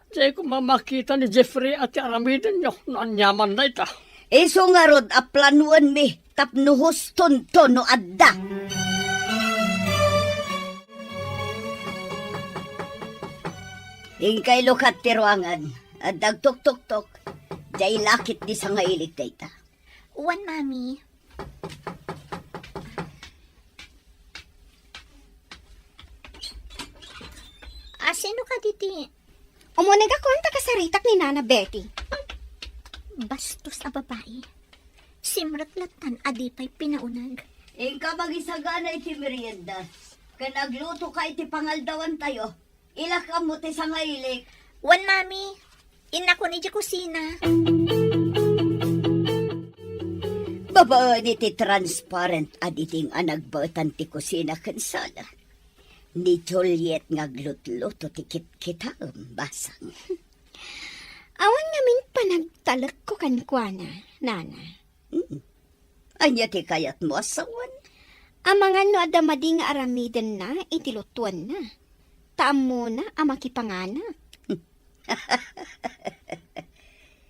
Diay koma makita ni Jeffrey a ti aramidenyo no aniaman dayta. Isu ngarud a planoenmi tapno hustonto no adda. Inkay lukat ti ruangan. Adda agtuktoktok. Diay lakit ti sangailik dayta. Wen, Mami. Asino kadi ti Umunegakon ta kasaritak ni Nana Betty. Bastos a babai. Simrek lattan a di pay pinauneg. Inka magisagana iti merienda, ken aglutoka iti pangaldawantayo. Ilak ammo ti sangailik. Wen, Mami. Innakon idiay kusina. Babaen iti transparent a diding a nagbaetan ti kusina ken sala, ni Juliet nga aglutluto ti kitkitaem, Basang. Awan ngamin panagtalekko kenkuana, Nana. Mm. Ania ti kayatmo a sawen? Amangan no adda madi nga aramidenna iti lutuenna. Ta ammona a makipanganak.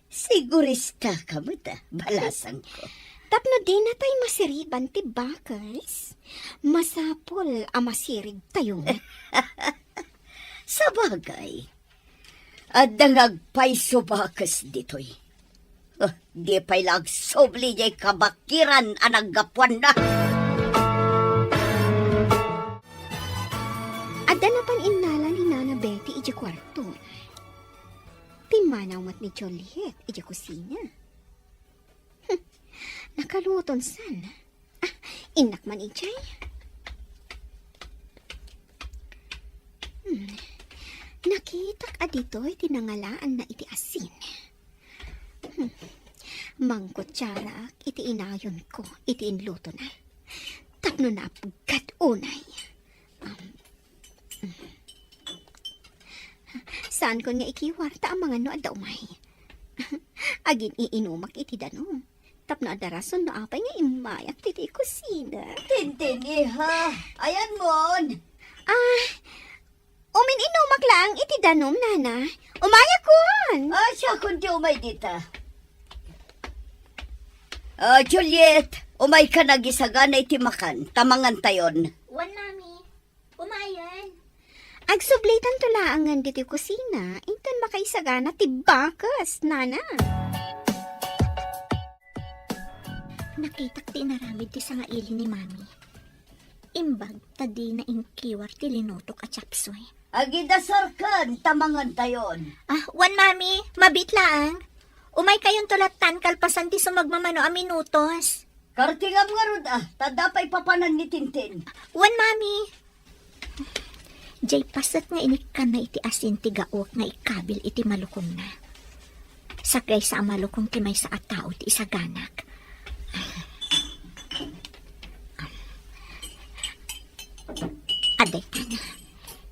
Siguristaka met, a, balasangko. Tapno dinatay masiriban ti bakes, masapul a masiribtayo met. Sabagay, adda nga agpayso bakes ditoy. Ah, di pay la agsubli diay kabakiran a naggapuanna. Adda napan innala ni Nana Betty idiay kuarto. Pimmanaw met ni Juliet idiay kusina. Hmm, nakaluton san. Ah, innak man idiay. Hmm. Nakitak a ditoy ti nangalaanna iti asin. Hmm. Mangkutsaraak iti inayonko iti inlutona. Tapno naapgad unay. Saanko nga ikiwar ta amangan no adda umay. Agin-iinumak iti danum. Tapno adda rason no apay nga immayak ditoy kusina. Tintin, iha. Ayanmon. Ah, umin-inumak laeng iti danum, nana. Umayakon. Ah, siakon ti umay dita. Ah, Juliet, umayka agisagana iti makan, ta mangantayon. Wen, mami. Umayen. Agsublitanto laengen ditoy kusina, inton makaisagana ti bakes, nana. Nakitak ti inaramid ti sangaili ni mami. Imbag ta dina inkiwar ti linutok a chapsuy. Agidasarkan ta mangantayon. Ah, wen, mami, mabiit laeng. Umaykayonto lattan kalpasan ti sumagmamano a minutos. Kartingam ngarud, ah, ta adda pay papanan ni Tintin. Wen, mami. Diay paset nga inikkanna iti asin ti gaok nga ikabil iti malukongna. Sakgaysa a malukong ti maysa a tao ti isaganak. Adda ita,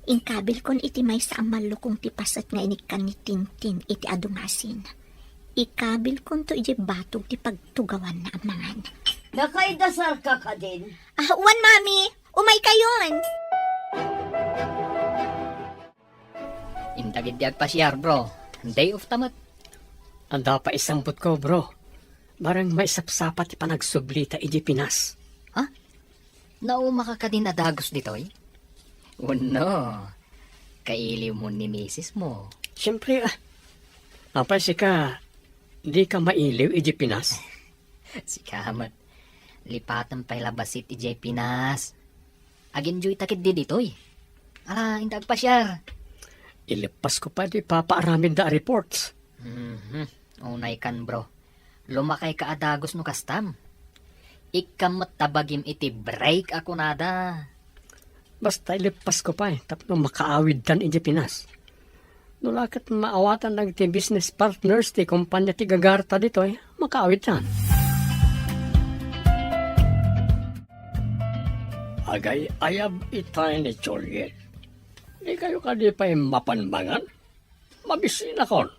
inkabilkon iti maysa a malukong ti paset nga inikkan ni Tintin iti adu nga asin. Ikabilkonto idiay batog ti pagtugawanna a mangan. Nakaidasarka kadin? Ah, wen, mami. Umaykayon. Inta ketdi agpasiar, bro. Day off ta met. Ania pay isambutko, bro? Bareng maisapsapa ti panagsublita idiay Pinas. Ha? Naumaka kadin a dagus ditoy? Wenno, kailiwmon ni misismo. Siempre, ah. Apay sika, dika mailiw idiay Pinas? Sika met. Lipatem pay la bassit idiay Pinas. Ag-enjoyta ketdi ditoy. Ala, inta agpasiar. Ileppasko pay ti ipapaaramidda a reports. Mhm. Unaykan, bro. Lumakayka a dagus no kastam. Ikkam met ta bagim iti break a kunada. Basta ileppasko pay tapno makaawidtan idiay Pinas. No la ket maawatan dagiti business partners ti kompania ti gagarta ditoy, makaawidtan. Agay-ayab itay ni Juliet. Dikayo kadi pay mapan mangan? Mabisinakon.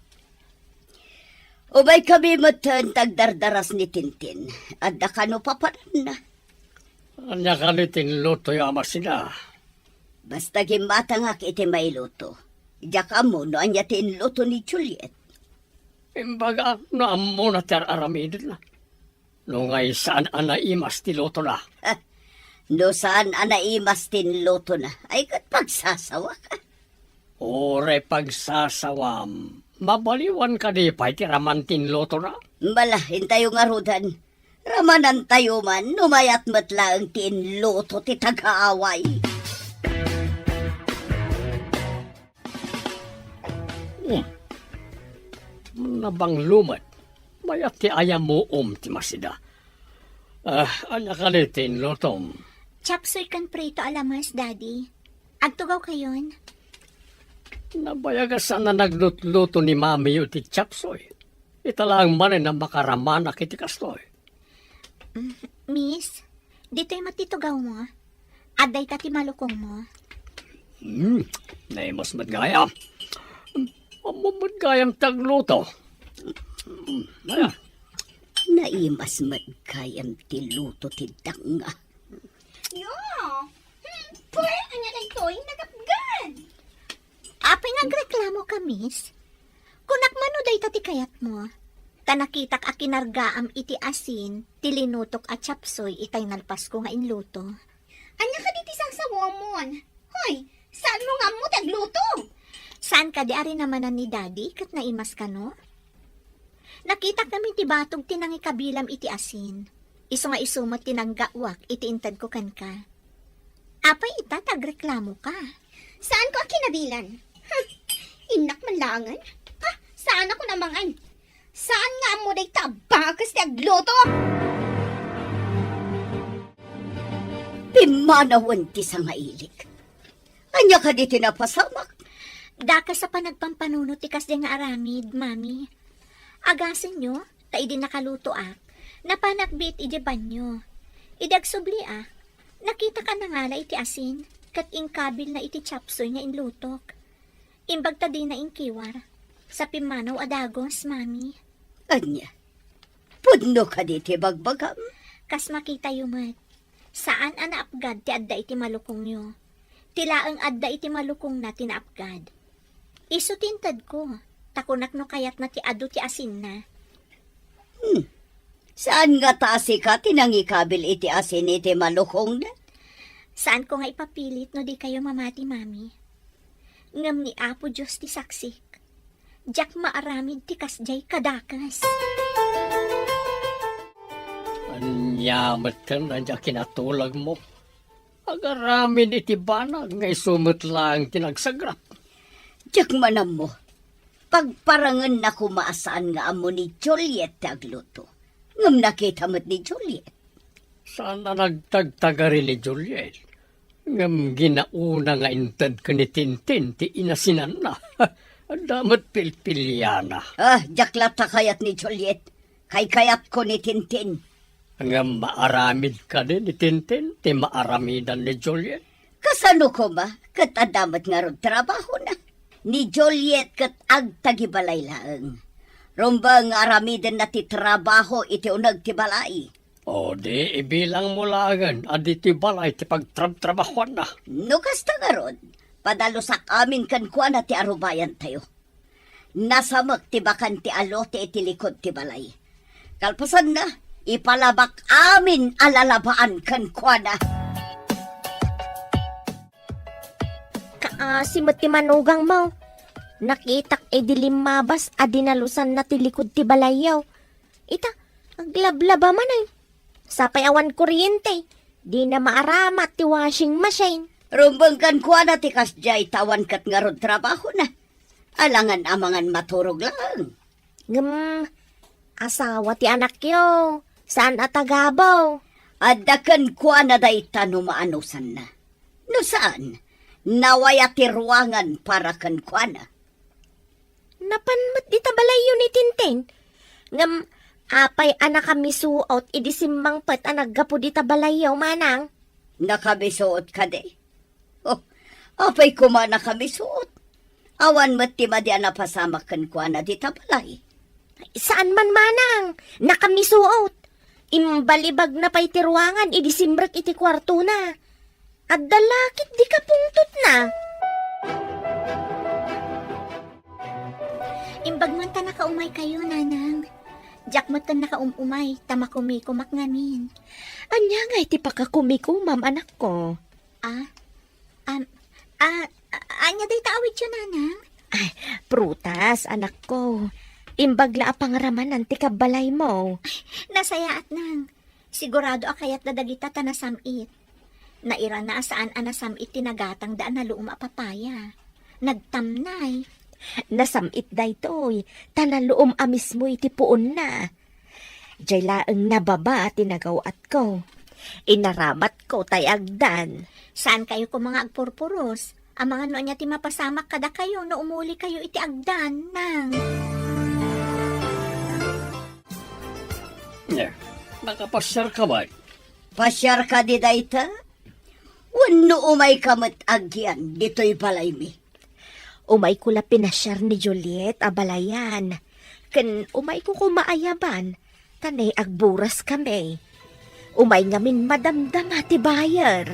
Umaykami metten ta agdardaras ni Tintin. Adda kano papananna. Ania kadi ti inlutoyo a masina? Basta gimmatangak iti mailuto. Diak ammo no ania ti inluto ni Juliet. Imbagak no ammona ti ar-aramidna. No ngay saan a naimas ti lutona. No saan a naimas ti inlutona, ay ket pagsasawak. Uray pagsasawam, mabaliwan kadi pay ti raman ti inlutona? Bala, intayo ngaruden. Ramanantayo man, no mayat met laeng ti inluto ti tagaaway. Hmm. Nabanglo met. Mayat ti ayamuom ti masina. Ah, ania kadi ti inlutom? Chapsuy ken prito a lamas, Daddy. Agtugawkayon? Nabayag a saan a naglutluto ni mamiyo ti chapsuy. Ita laeng manen a makaramanak iti kastoy. Mm, Miss, ditoy met ti tugawmo. Adda ita ti malukongmo. Hmm, naimas met gayam. Ammom met gayam ti agluto. Hmm, ayan. Naimas met gayam ti luto ti danga. Yo! Hmm, pwe, ania daytoy? Nagapgan! Apay nga agreklamoka, Miss? Kunak man no dayta ti kayatmo. Ta nakitak a kinargaam iti asin ti linutok a chapsuy itay nalpasko nga inluto. Ania kadi ti sarsawamon? Hoy, saanmo nga ammo ti agluto? Saan kadi a rinamanan ni Daddy ket naimas kano? Nakitak ngamin ti batog ti nangikabilam iti asin. Isu nga isu met ti nanggaawak iti intedko kenka. Apay ita ti agreklamoka? Saanko a kinabilan. Hmm, innak man laengen. Ah, saanakon a mangan. Saan nga ammo dayta a bakes ti agluto? Pimmanawen ti sangailik. Ania kadi ti napasamak? Dakes a panagpampanunot ti kasdiay nga aramid, Mami. Agasenyo, ta idi nakalutoak, napanak biit idiay banio. Idi agsubli a, nakitak a nangala iti asin, ket inkabilna iti chopsuey nga inlutok. Imbag ta dina inkiwar. Sa pimmanaw a dagus, Mami. Ania? Pudno kadi ti bagbagam? Kas makitayo met, saan a naapgad ti adda iti malukongyo. Ti laeng adda iti malukongna ti naapgad. Isu ti intedko, ta kunak no kayatna ti adu ti asinna. Hmm. Saan ngata a sika ti nangikabil iti asin iti malukongna? Saanko nga ipapilit no dikayo mamati, Mami. Ngem ni Apo Dios ti saksik. Diak maaramid ti kasdiay kadakes. Ania met ken a kinatulagmo? Agaramid iti banag nga isu met laeng ti nagsagrap. Diak man ammo. Pagparangenna koma a saan nga ammo ni Juliet ti agluto. Ngem nakita met ni Juliet. Saan a nagtagtagari ni Juliet. Ngem ginauna nga inted ken ni Tintin ti inasinanna. Adda met pilpiliana. Ah, diak latta kayat ni Juliet. Kaykayatko ni Tintin. Ngem maaramid kadi ni Tintin ti maaramidan ni Juliet? Kasano koma ket adda met ngarud trabahona? Ni Juliet ket agtagibalay laeng. Rumbeng nga aramidenna ti trabaho iti uneg ti balay. O di, ibilangmo laengen a ditoy balay ti pagtrabtrabahuanna. No kasta ngarud, padalusak amin kenkuana ti arubayantayo. Nasamek ti bakan ti alote iti likud ti balay. Kalpasanna, ipalabak amin a lalabaan kenkuana. Kaasi met ti manugangmo. Nakitak idi limmabas a dinalusanna ti likud ti balayyo. Ita, aglablaba manen. Sapay awan kuryente, dina maaramat ti washing machine. Rumbeng kenkuana ti kasdiay ta awan ket ngarud trabahona. Alangan amangan maturog laeng. Ngem, asawa ti anakyo, saan a tagabaw. Adda kenkuana dayta no maanusanna. No saan, nawaya ti ruangan para kenkuana. Napan met dita balayyo ni Tintin. Ngem, apay a nakamisuot idi simmangpet a naggapu dita balayyo, manang? Nakamisuot kadi? Oh, apay koma nakamisuot? Awan met ti madi a napasamak kenkuana dita balay. Saan man, manang, nakamisuot. Imbalibagna pay ti ruangan idi simrek iti kuartona. Adda la ket di kapungtotna. Imbag man ta nakaumaykayo, nanang. Diak met ken nakaum-umay, ta makumikomak ngamin. Ania ngay ti pakakumikomam, anakko? Ah, am, ah, a-, ania dayta awidyo, nanang? Ay, prutas, anakko. Imbag la a pangramanan ti kabbalaymo. Nasayaat, nang. Sigurado a kayatda dagita ta nasam-it. Nairana a saan a nasam-it ti nagatangda a naluom a papaya. Nagtamnay. Nasam-it daytoy, ta naluom a mismo iti puonna. Jay laeng nababa ti nagaw-atko. Inaramatko tay agdan. Saankayo koma nga agpurpuros? Amangan no ania ti mapasamak kadakayo no umulikayo iti agdan, nang. Eh, nakapasiarka met? Pasiarka di dayta? Wenno umayka met agian ditoy balaymi? Umayko la pinasiar ni Juliet a balayan. Ken umayko koma ayaban, ta ne agburaskami. Umay ngamin madamdama ti buyer.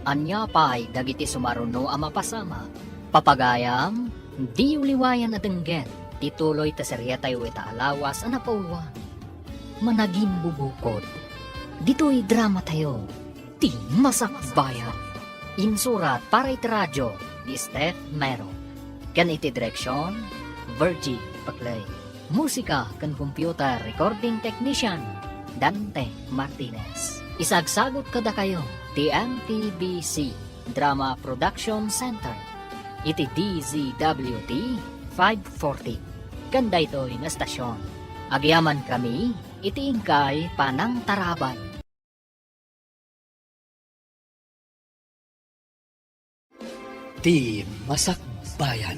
Ania pay dagiti sumaruno a mapasamak? Papagayam, diyo liwayan a denggen ti tuloy ta seriatayo ita a lawas a napauluan, Managimbubukod. Ditoy dramatayo, Ti Masakbayan. Insurat para iti radio ni Steph Mero. Ken iti direksion, Virgie Paclay. Musika ken computer recording technician, Dante Martinez. Isagsagut kadakayo ti M P B C Drama Production Center iti D Z W T five forty. Ken daytoy nga estasion, agyamankami iti inkay panangtarabay. Ti Masakbayan.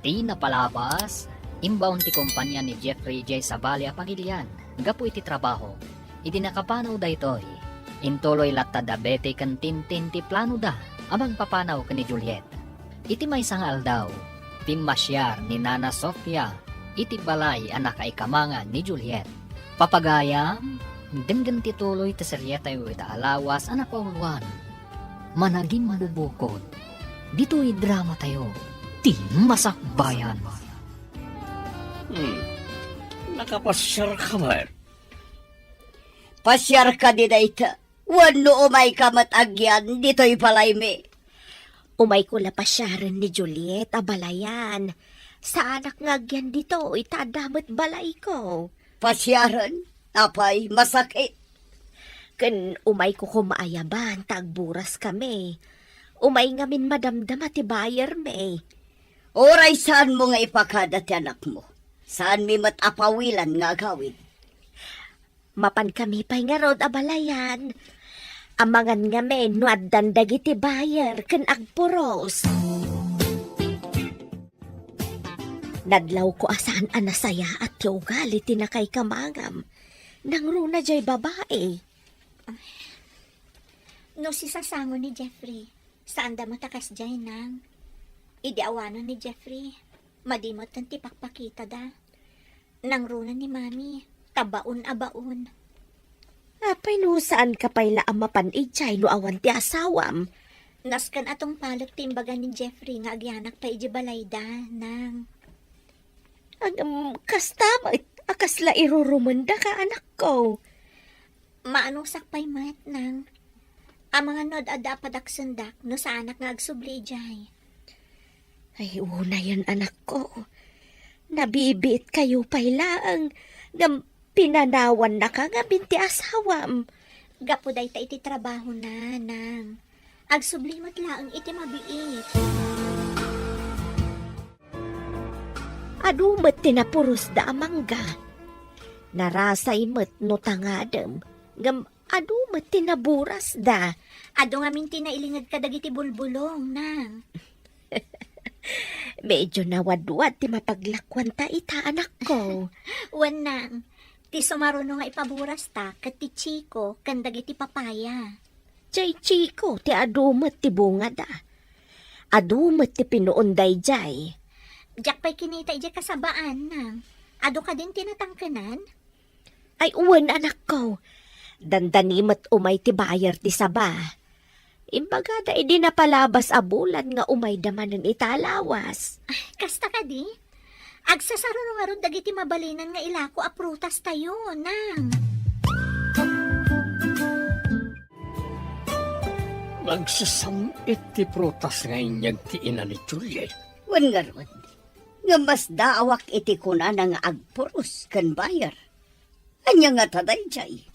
Ti napalabas, Imbaon ti kompania ni Jeffrey idiay sabali a pagilian gapu iti trabaho. Idi nakapanaw daytoy, intuloy latta da Betty ken Tintin ti planoda a mangpapanaw ken ni Juliet. Iti maysa nga aldaw, pimmasiar ni Nana Sofia iti balay a nakaikamangan ni Juliet. Papagayam, denggen ti tuloy ti serietayo ita a lawas a napauloan. Managim manubukod, ditoy dramatayo, ti Masakbayan. Hmm. Nakapasiar ka man? Pasiar ka di dayta. Wenno umay ka met agyan ditoy balaymi? Umayko la pasiaren ni Juliet a balayan. Saanak nga agyan ditoy ta adda met balayko. Pasiaren? Apay, masakit. Ken umayko koma ayaban ta agburas kami. Umay ngamin madamdama ti buyer mi. Uray saanmo nga ipakada ti anakmo. Saanmi met a pawilan nga agawid. Mapan kami pay ngarud a balayan. Amangan ngamin no addan dagiti buyer ken agpuros. Nadlawko a saan a nasayaat ti ugali ti nakaikamangam. Nangruna jay babai. No sisasango ni Jeffrey, saanda met a kasdiay, nang. Idi awanen ni Jeffrey, madi metten ti pakpakitada. Nangruna ni Mami, ta baon a baon. Apay no saan ka pay la a mapan idiay no awan ti asawam? Nasken a tungpalek ti imbaga ni Jeffrey nga agyanak pay idiay balayda, nang. Ngem, kasta met a kasla irurumendaka, anakko. Maanusak pay met, nang. Amangan no ad-adda a padaksendak no saanak nga agsubli idiay. Ay, unayen, anakko. Nabibiit kayo pay laeng, ngem pinanawannaka ngamin ti asawam. Gapu dayta iti trabahona, nang. Agsubli met laeng iti mabiit. Adu met ti napurosda a mangga. Narasay met no tangadem, ngem adu met ti naburasda. Adu ngamin ti nailinged kadagiti bulbulong, nang. Medyo nawadwad ti mapaglakuanta ita, anakko. Wen, nang, ti sumaruno nga ipaburasta ket ti chiko ken dagiti papaya. Jay chiko ti adu met ti bungada. Adu met ti pinuon dayjay. Diak pay kinita idiay kasabaan, nang. Adu kadin ti natangkenan? Ay, wen, anakko. Dandani met umay ti buyer ti saba. Imbagada idi napalabas a bulan nga umayda manen ita a lawas. Ay, kasta kadi? Agsasaruno ngarud dagiti mabalinan nga ilako a prutas tayo, nang. Nagsasam-it ti prutas nga inyeg ti ina ni Juliet. Wen ngarud, nga masdaawak iti kunana nga agpuros ken buyer. Ania ngata dayjay?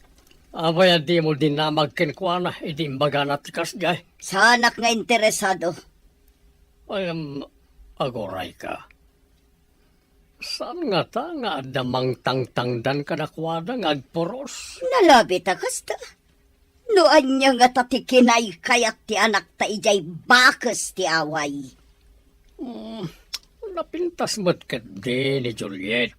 Apay a dimo dinamag kenkuana idi imbagana ti kasdiay? Saanak nga interesado. Ay, em, agurayka. Saan ngata nga adda mangtangtangdan kadakuada nga agpuros? Nalabi ta kasta. No ania ngata ti kinaykayat ti anakta idiay bakes ti away? Hmm, napintas met ketdi ni Juliet.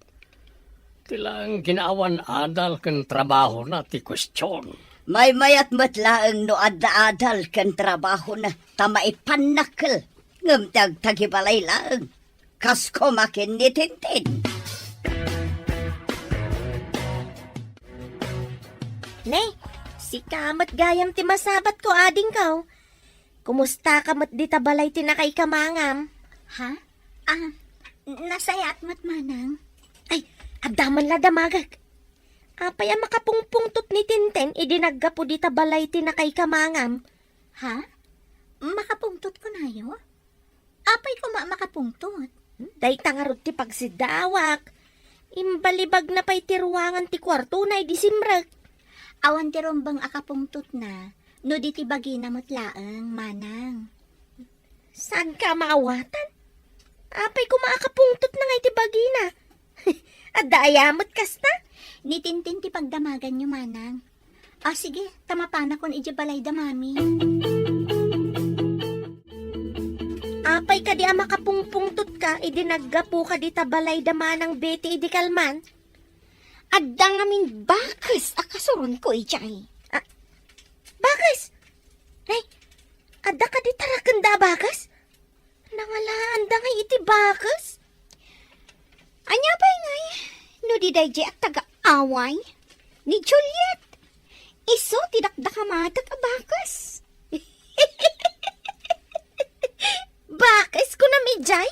Ti laeng kinaawan adal ken trabahona ti kuestion. Maymayat met laeng no adda adal ken trabahona ta maipannakkel, ngem ti agtagibalay laeng. Kas koma ken ni Tintin. Ne, sika met gayam ti masabatko, adingko. Kumustaka met dita balay ti nakaikamangam? Ha? Ah, nasayaat met, manang. Ay, adda man la damagek. Apay a makapungpungtot ni Tintin idi naggapu dita balay ti nakaikamangam? Ha? Makapungtot kunayo? Apay koma a makapungtot? Hmm, dayta ngarud ti pagsiddaawak. Imbalibagna pay ti ruangan ti kuartona idi simrek. Awan ti rumbeng a kapungtotna no di ti bagina met laeng, manang. Saanka a maawatan? Apay koma a kapungtotna nga iti bagina? Adda aya met kasta? Ni Tintin ti pagdamaganyo, manang. Ah, sige, ta mapanakon idiay balayda, Mami. Ah, Apay kadi a makapungpungtotka idi naggapuka dita balay da Manang Betty idi kalman? Adda ngamin bakes a kasuronko idiay. Ah, bakes? Ay, adda kadi tarakenda a bakes? Nangalaanda ngay iti bakes? Ania pay ngay no di daydiay a taga-away ni Juliet? Isu ti dakdakamadak a bakes. Bakes kunam idiay?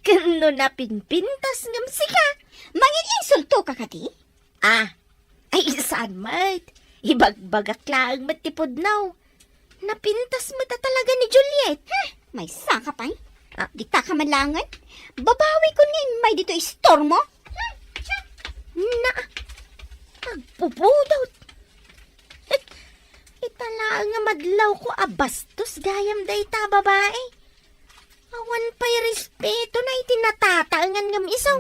Ken no napinpintas ngem sika? Mangin-insultoka kadi? Ah, ay, saan met? Ibagbagak laeng met ti pudno. Napintas met a talaga ni Juliet. Hmm, maysaka pay. Ah. Dika ka malangen. Babawikon nga immay ditoy istormo. Hmm, siya. Na, agpupudot. Ita laeng nga madlawko a bastos gayam dayta a babai. Awan pay respetona iti natataengan ngem isu.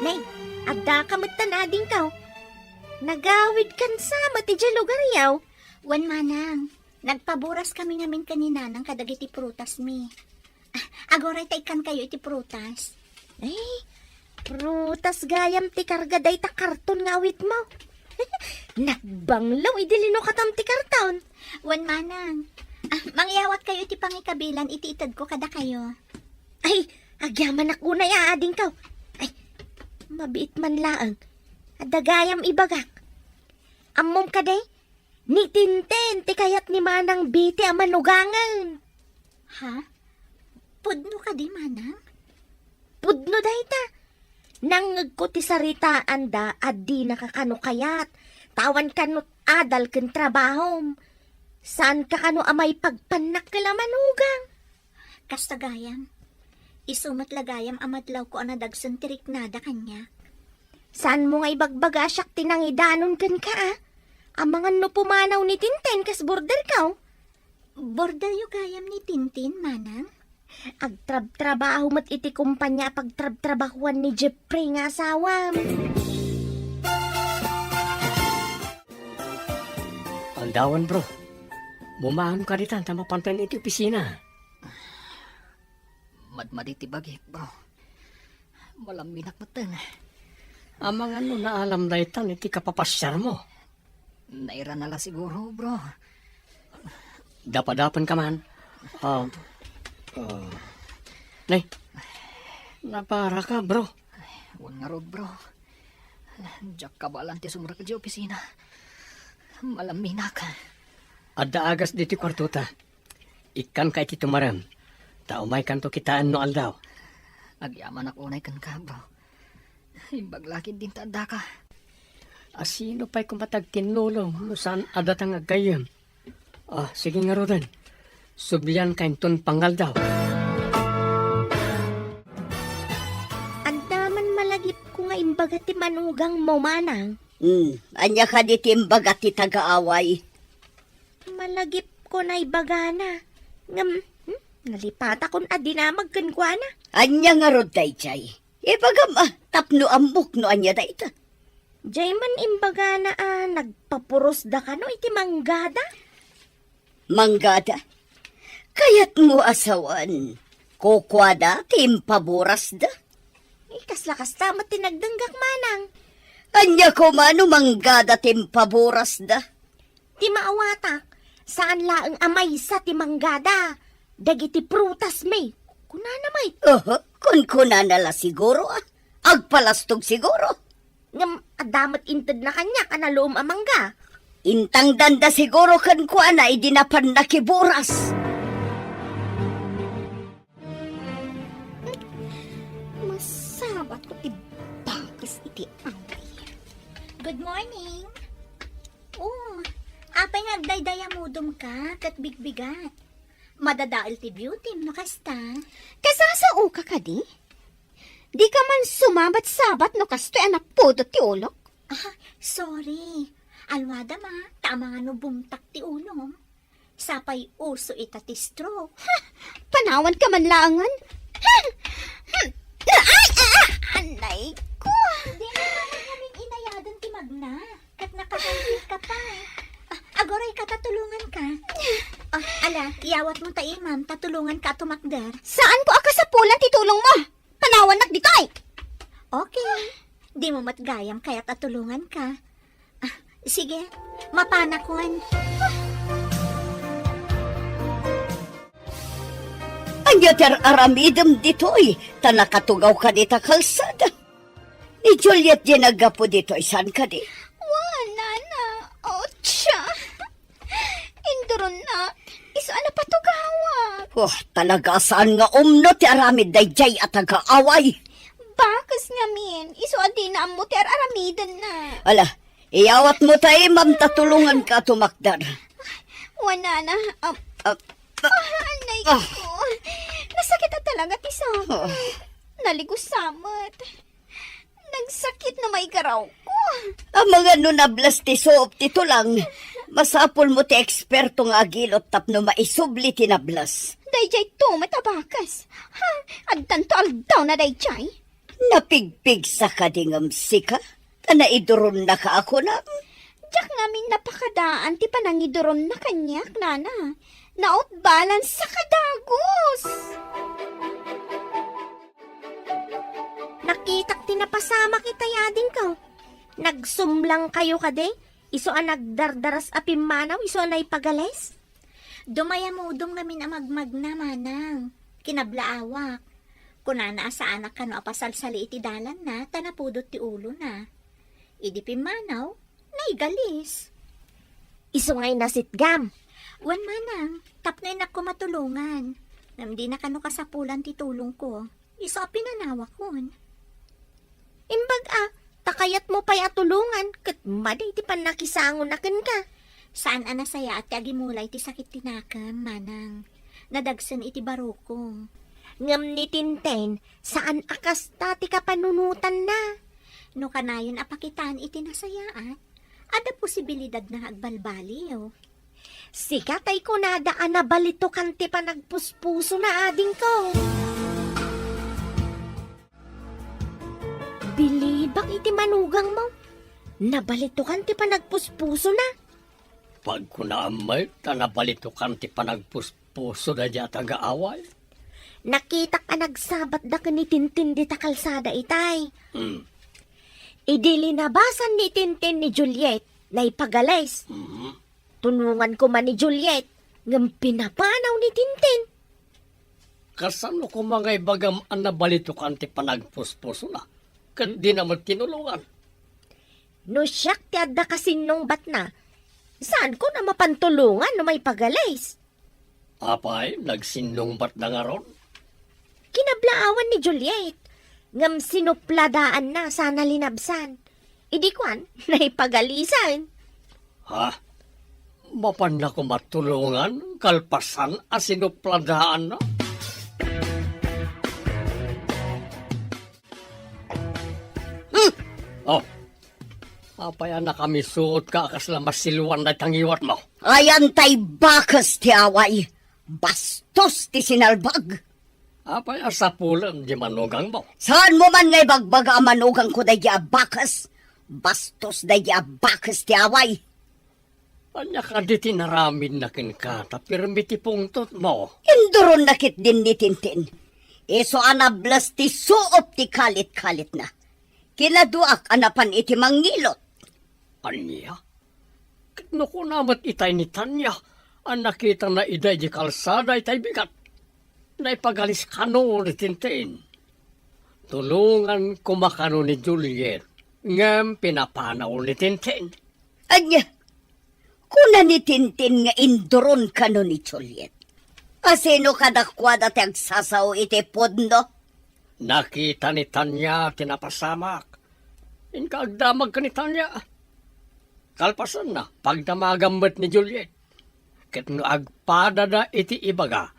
Nay, addaka met tan adingko. Nagawidkan sa met idiay lugaryo. Wen, manang, nagpaboras kami ngamin ken ni nanang kadagiti prutasmi. Ah, aguray ta ikkankayo iti prutas. Ay, prutas gayam ti karga dayta karton nga awitmo. Nagbanglo idi linukatam ti karton. Wen, manang. Ah, mangyawatkayo iti pangikabilan iti itedko kadakayo. Ay, agyamanak unay a adingko. Ay, mabiit man laeng. Adda gayam ibagak. Ammom kadi? Ni Tintin ti kayat ni Manang Betty a manugangen. Ha? Pudno kadi, manang? Pudno dayta. Nangngegko ti saritaanda a dinaka kano kayat. Ta awan kano adal ken trabahom. Saanka kano a maipagpannak ken a manugang. Kasta gayam. Isu met la gayam a madlawko a nadagsen ti riknada kaniak. Saanmo nga ibagbaga a siak ti nangidanon kenka, a? Amangan no pumanaw ni Tintin kas borderko. Borderyo gayam ni Tintin, manang? Agtrabtrabaho met iti kompania a pagtrabtrabahoan ni Jeffrey nga asawam. Aldawen, bro. Mumano ka ditan ta mapanten iti opisina. Madmadi ti bagik, bro. Malamminak metten. Amangan no naalam daytan iti kapapasiarmo. Nairana la siguro, bro. Dapadapen ka man. Ah, ah. Nay, napara ka, bro. Wen ngarud, bro. Diak kabaelan ti sumrek idiay opisina. Malamminak. Adda agas ditoy kuartota. Ikkanka iti tumarem, ta umaykanto kitaen no aldaw. Agyamanak unay kenka, bro. Imbag la ketdin ta addaka. A, sino pay koma ti agkinnulong no saan a datang aggayyem? Ah, sige ngaruden. Sublianka inton pangaldaw. Adda man malagipko nga imbaga ti manugangmo, manang. Hmm, ania kadi ti imbaga ti taga-away? Malagipko naibagana. Ngem, hmm, nalipatakon a dinamag kenkuana. Ania ngarud daydiay? Ibagam a, tapno ammok no ania dayta. Diay man imbagana a nagpapuros da kano iti manggada? Manggada? Kayatmo a sawen, kukuada ti impaburasda? Eh, kasla kasta met ti nagdenggak, manang. Ania koma no manggada ti impaburasda? Ti maawatak, saan laeng a maysa ti manggada dagiti prutasmi. Kunana met. Aha, kunkunana la siguro, ah. Agpalastog siguro. Ngem adda met intedna kaniak a naluom a mangga. Intangdanda siguro kenkuana idi napan nakiburas. Masabatko ti bakes iti away. Good morning. Oh, apay nga agdaydayamudom ka ket bigbigat? Madadael ti beauty no kasta. Kasasaoka kadi? Dika man sumabat-sabat no kastoy a napudot ti ulok? Ah, sorry. Alwadam a, ta amangan no bumtak ti ulom. Sapay uso ita ti stroke. Ha! Panawanka man laengen. Ha! Hmm. Ay, ah, ah, anay ko. Di na namin inayadan ti magna. Ket nakahangkit ka pa, eh. Ah, aguray ka ta tulonganka. Ah, ala, Iyawatmo ta imam, ta tulonganka a tumakder. Saanko a kasapulan ti tulongmo. Panawannak ditoy. Okay. Dimo met gayam kayat a tulonganka. Ah, sige, mapanakon. Ania ti ar-aramidem ditoy, ta nakatugawka dita kalsada? Ni Juliet diay naggapu ditoy, saan kadi? Wen, nana. Otsa. Induronna. Isu a napatugawak. Oh, talaga saan nga umno ti aramid daydiay a taga-away. Bakes ngamin, isu a dina ammo ti ar-aramidenna. Ala, iyawatmo ta imam ta tulonganka a tumakder. Wen, nana. Um, Ah, ah, anay ko. Nasakit a talaga ti sako. Ah. Naligos sa met. Nagsakit no maigarawko. Amangan no nables ti suop ti tulang, masapulmo ti eksperto nga agilot tapno maisubli ti nables. Daydiay to met a bakes. Ha? Addanto aldawna daydiay? Napigpigsa kadi ngem sika? Ta naiduronnaka a kunam? Diak ngamin napakadaan ti panangiduronna kaniak, nana. Nautbalansa ka dagus. Nakitak ti napasamak itay adingko. Nagsumlang kayo kadi? Isu a nagdardaras a pimmanaw, isu a naipagalis? Dumayamudom ngamin a magmagna, manang. Kinablaawak. Kunana a saanak kano a pasalsali iti dalanna, ta napudot ti ulona. Idi pimmanaw, naigalis. Isu ngay nasitgam. Wen, manang, tapno innak ko matulongan. Ngem dina kano kasapulan ti tulongko. Isu a pinanawakon. Imbag a, ta kayatmo pay a tulongan, ket madi ti pannakisangona kenka. Saan a nasayaat ti agimula iti sakit ti nakem, manang. Nadagsen iti barukong. Ngem ni Tintin, saan a kasta ti kapanunotanna. No kanayon a pakitaan iti nasayaat, adda posibilidadna nga agbalbaliw. Sika tay kunada a nabalitokan ti panagpuspusona, adingko. Bilibak iti manugangmo. Nabalitokan ti panagpuspusona. Pagkunaam met ta nabalitokan ti panagpuspuso daydiay a taga-away. Nakitak a nagsabatda ken ni Tintin dita kalsada itay. Hmm. Idi linabasan ni Tintin ni Juliet, naipagalis. Mhm. Tulongan koma ni Juliet, ngem pinapanaw ni Tintin. Kasano koma nga ibagam a nabalitokan ti panagpuspusona, ket dina met tinulongan? No siak ti adda kasinnungbatna, saanko a mapan tulongan no maipagalis? Apay, nagsinnungbatna ngarud? Kinablaawan ni Juliet, ngem sinupladaanna sana linabsan. Idi kuan, naipagalisan. Ha? Mapanna koma tulongan kalpasan a sinupladaanna? Hmm? Oh, apay a nakamisuotka a kasla masiluan dayta ngiwatmo? Ayan tay bakes ti away. Bastos ti sinalbag. Apay a sapulen ti manugangmo? Saanmo man nga ibagbaga a manugangko daydi a bakes? Bastos daydi a bakes ti away. Ania kadi ti naramidna kenka ta pirmi ti pungtotmo? Induronna ketdin ni Tintin. Isu a nables ti suop ti kalit-kalitna. Kinaduak a napan iti mangngilot. Ania? Ket no kuna met itay ni Tania a nakitana idiay di kalsada itay bigat, naipagalis kano ni Tintin. Tulongan koma kano ni Juliet, ngem pinapanaw ni Tintin. Ania? Kuna ni Tintin nga induron kano ni Juliet. A sino kadakuada ti agsasao iti pudno? Nakita ni Tania ti napasamak. Inka agdamag ken ni Tania. Kalpasanna, pagdamagam met ni Juliet. Ket no agpadada iti ibaga,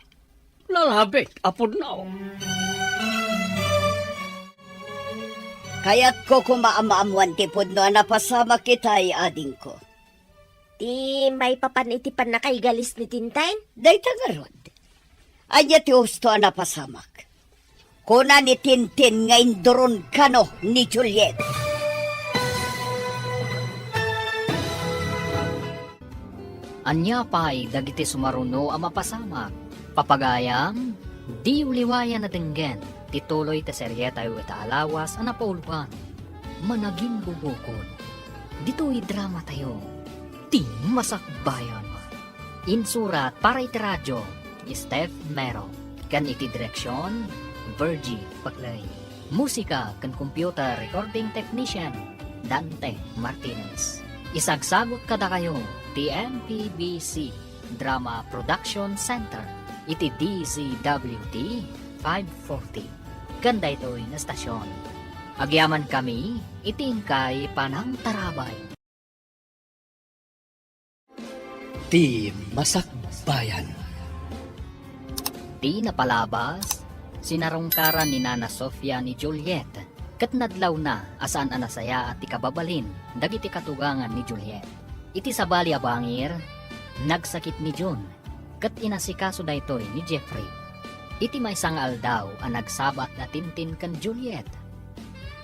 nalabit a pudno. Kayatko koma a maammoan ti pudno a napasamak itay, adingko. Ti maipapan iti pannakaigalis ni Tintin? Dayta ngarud. Ania ti husto a napasamak? Kuna ni Tintin nga induron kano ni Juliet. Ania pay dagiti sumaruno a mapasamak? Papagayam, diyo liwayan a denggen ti tuloy ti serietayo ita a lawas a napauluan, Managimbubukon. Ditoy dramatayo, Ti Masakbayan. Insurat para iti radio, Steph Mero, ken iti direksion, Virgie Paclay. Musika ken computer recording technician, Dante Martinez. Isagsagut kadakayo ti M P B C Drama Production Center iti D Z W T five forty ken daytoy nga stasyon. Agyamankami iti inkay panangtarabay. Ti Masakbayan. Ti napalabas, sinarungkaran ni Nana Sofia ni Juliet, ket nadlawna a saan a nasayaat ti kababalin dagiti katugangan ni Juliet. Iti sabali a bangir, nagsakit ni June, ket inasikaso daytoy ni Jeffrey. Iti maysa nga aldaw a nagsabat da Tintin ken Juliet,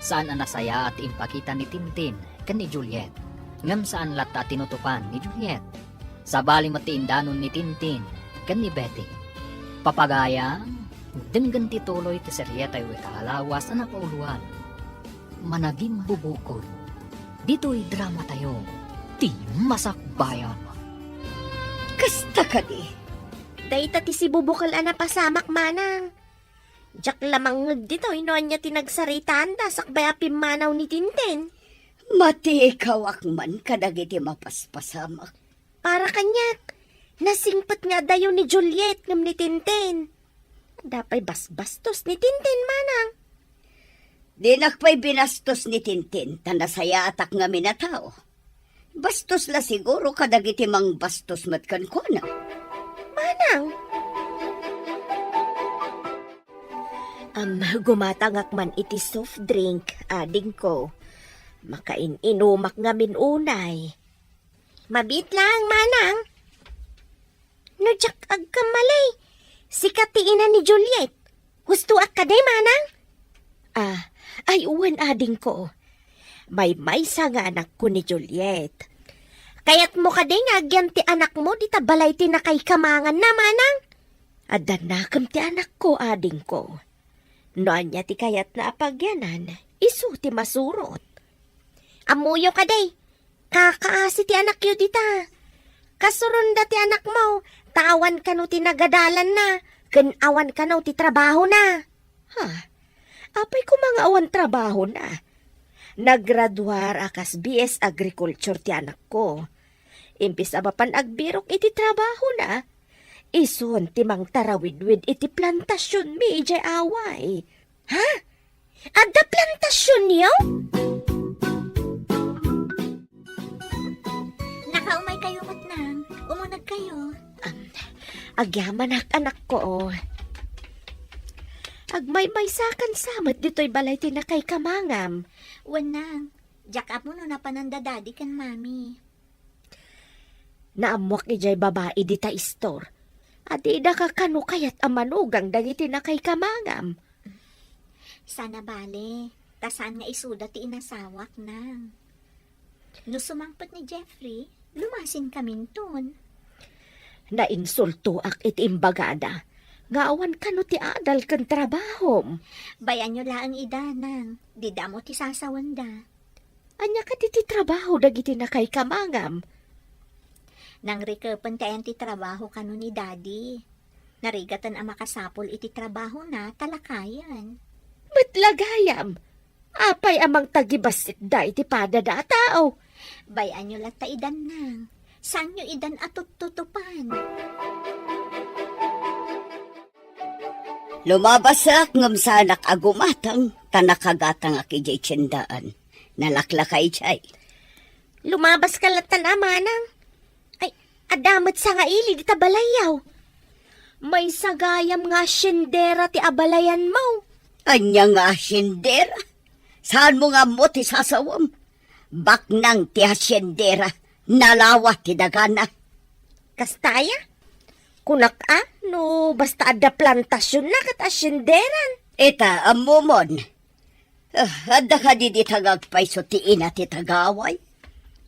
saan a nasayaat ti impakita ni Tintin ken ni Juliet, ngem saan latta a tinutupan ni Juliet. Sabali met ti indanon ni Tintin ken ni Betty. Papagayam, denggen ti tuloy ti serietayo ita a lawas a napauluan, Managimbubukon. Ditoy dramatayo, Ti Masakbayan. Kasta kadi? Dayta ti sibubukal a napasamak, manang. Diak la mangngeg ditoy no ania ti nagsaritaanda sakbay a pimmanaw ni Tintin. Matikawak man kadagiti mapaspasamak. Para kaniak, nasingpet nga adayo ni Juliet ngem ni Tintin. Adda pay basbastos ni Tintin, manang. Dinak pay binastos ni Tintin, ta nasayaatak ngamin a tao. Bastos la siguro kadagiti mangbastos met kenkuana. Manang! Am, gumatangak man iti soft drink, adingko. Makain-inumak ngamin unay. Mabiit laeng, manang. No diak agkamali, sika ti ina ni Juliet. Hustoak kadi, manang? Ah, ay, wen, adingko. Maymaysa nga anakko ni Juliet. Kayatmo kadi nga agyan ti anakmo dita balay ti nakaikamanganna, manang? Adda nakem ti anakko, adingko. No ania ti kayatna a pagyanan, isu ti masurot. Ammoyo kadi, kakaasi ti anakyo dita. Kasuronda ti anakmo, ta awan kano ti nagadalanna, ken awan kano ti trabahona. Ha? Apay koma nga awan trabahona? Nagraduar a kas B S Agriculture ti anakko. Imbes a mapan agbirok iti trabahona, isun ti mangtarawidwid iti plantasionmi idiay away. Ha? Adda plantasionyo? Nakaumay kayo met, nang. Umuneg kayo. Am, agyamanak, anakko. Agmaymaysakan sa met ditoy balay ti nakaikamangam. Wen, nang. Diak ammo no napanan da Daddy ken Mami. Naammoak idiay babai dita istor. Adida ka kano kayat a manugang dagiti nakaikamangam. Sana bale, ta saan nga isuda ti inasawak, nang. No sumangpet ni Jeffrey, lumasin kaminton. Nainsultoak iti imbagada nga awan kano ti adal ken trabahom. Bay-anyo laeng ida, nang. Dida ammo ti sasawenda. Ania kadi ti trabaho dagiti nakaikamangam? Nangrikepen ti ayan ti trabaho kano ni Daddy. Narigaten a makasapul iti trabahona ta lakayen. Met la gayam, apay a mangtagibassit da iti padada a tao? Bay-anyo latta idan, nang. Saanyo idan a tuttutupan. Lumabasak ngem saanak a gumatang, ta nakagatangak idiay tiendaan. Nalaklaka idiay. Lumabaska lattan a, manang. Ay, adda met sangaili dita balayyo. Maysa gayam nga haciendera ti abalayanmo. Ania nga haciendera? Saanmo nga ammo ti sasawem? Baknang ti haciendera, nalawa ti dagana. Kasta aya? Kunak a, no basta adda plantasionna ket hacienderan. Ita, ammomon. Ah, adda kadi dita nga agpayso ti ina ti tagaaway?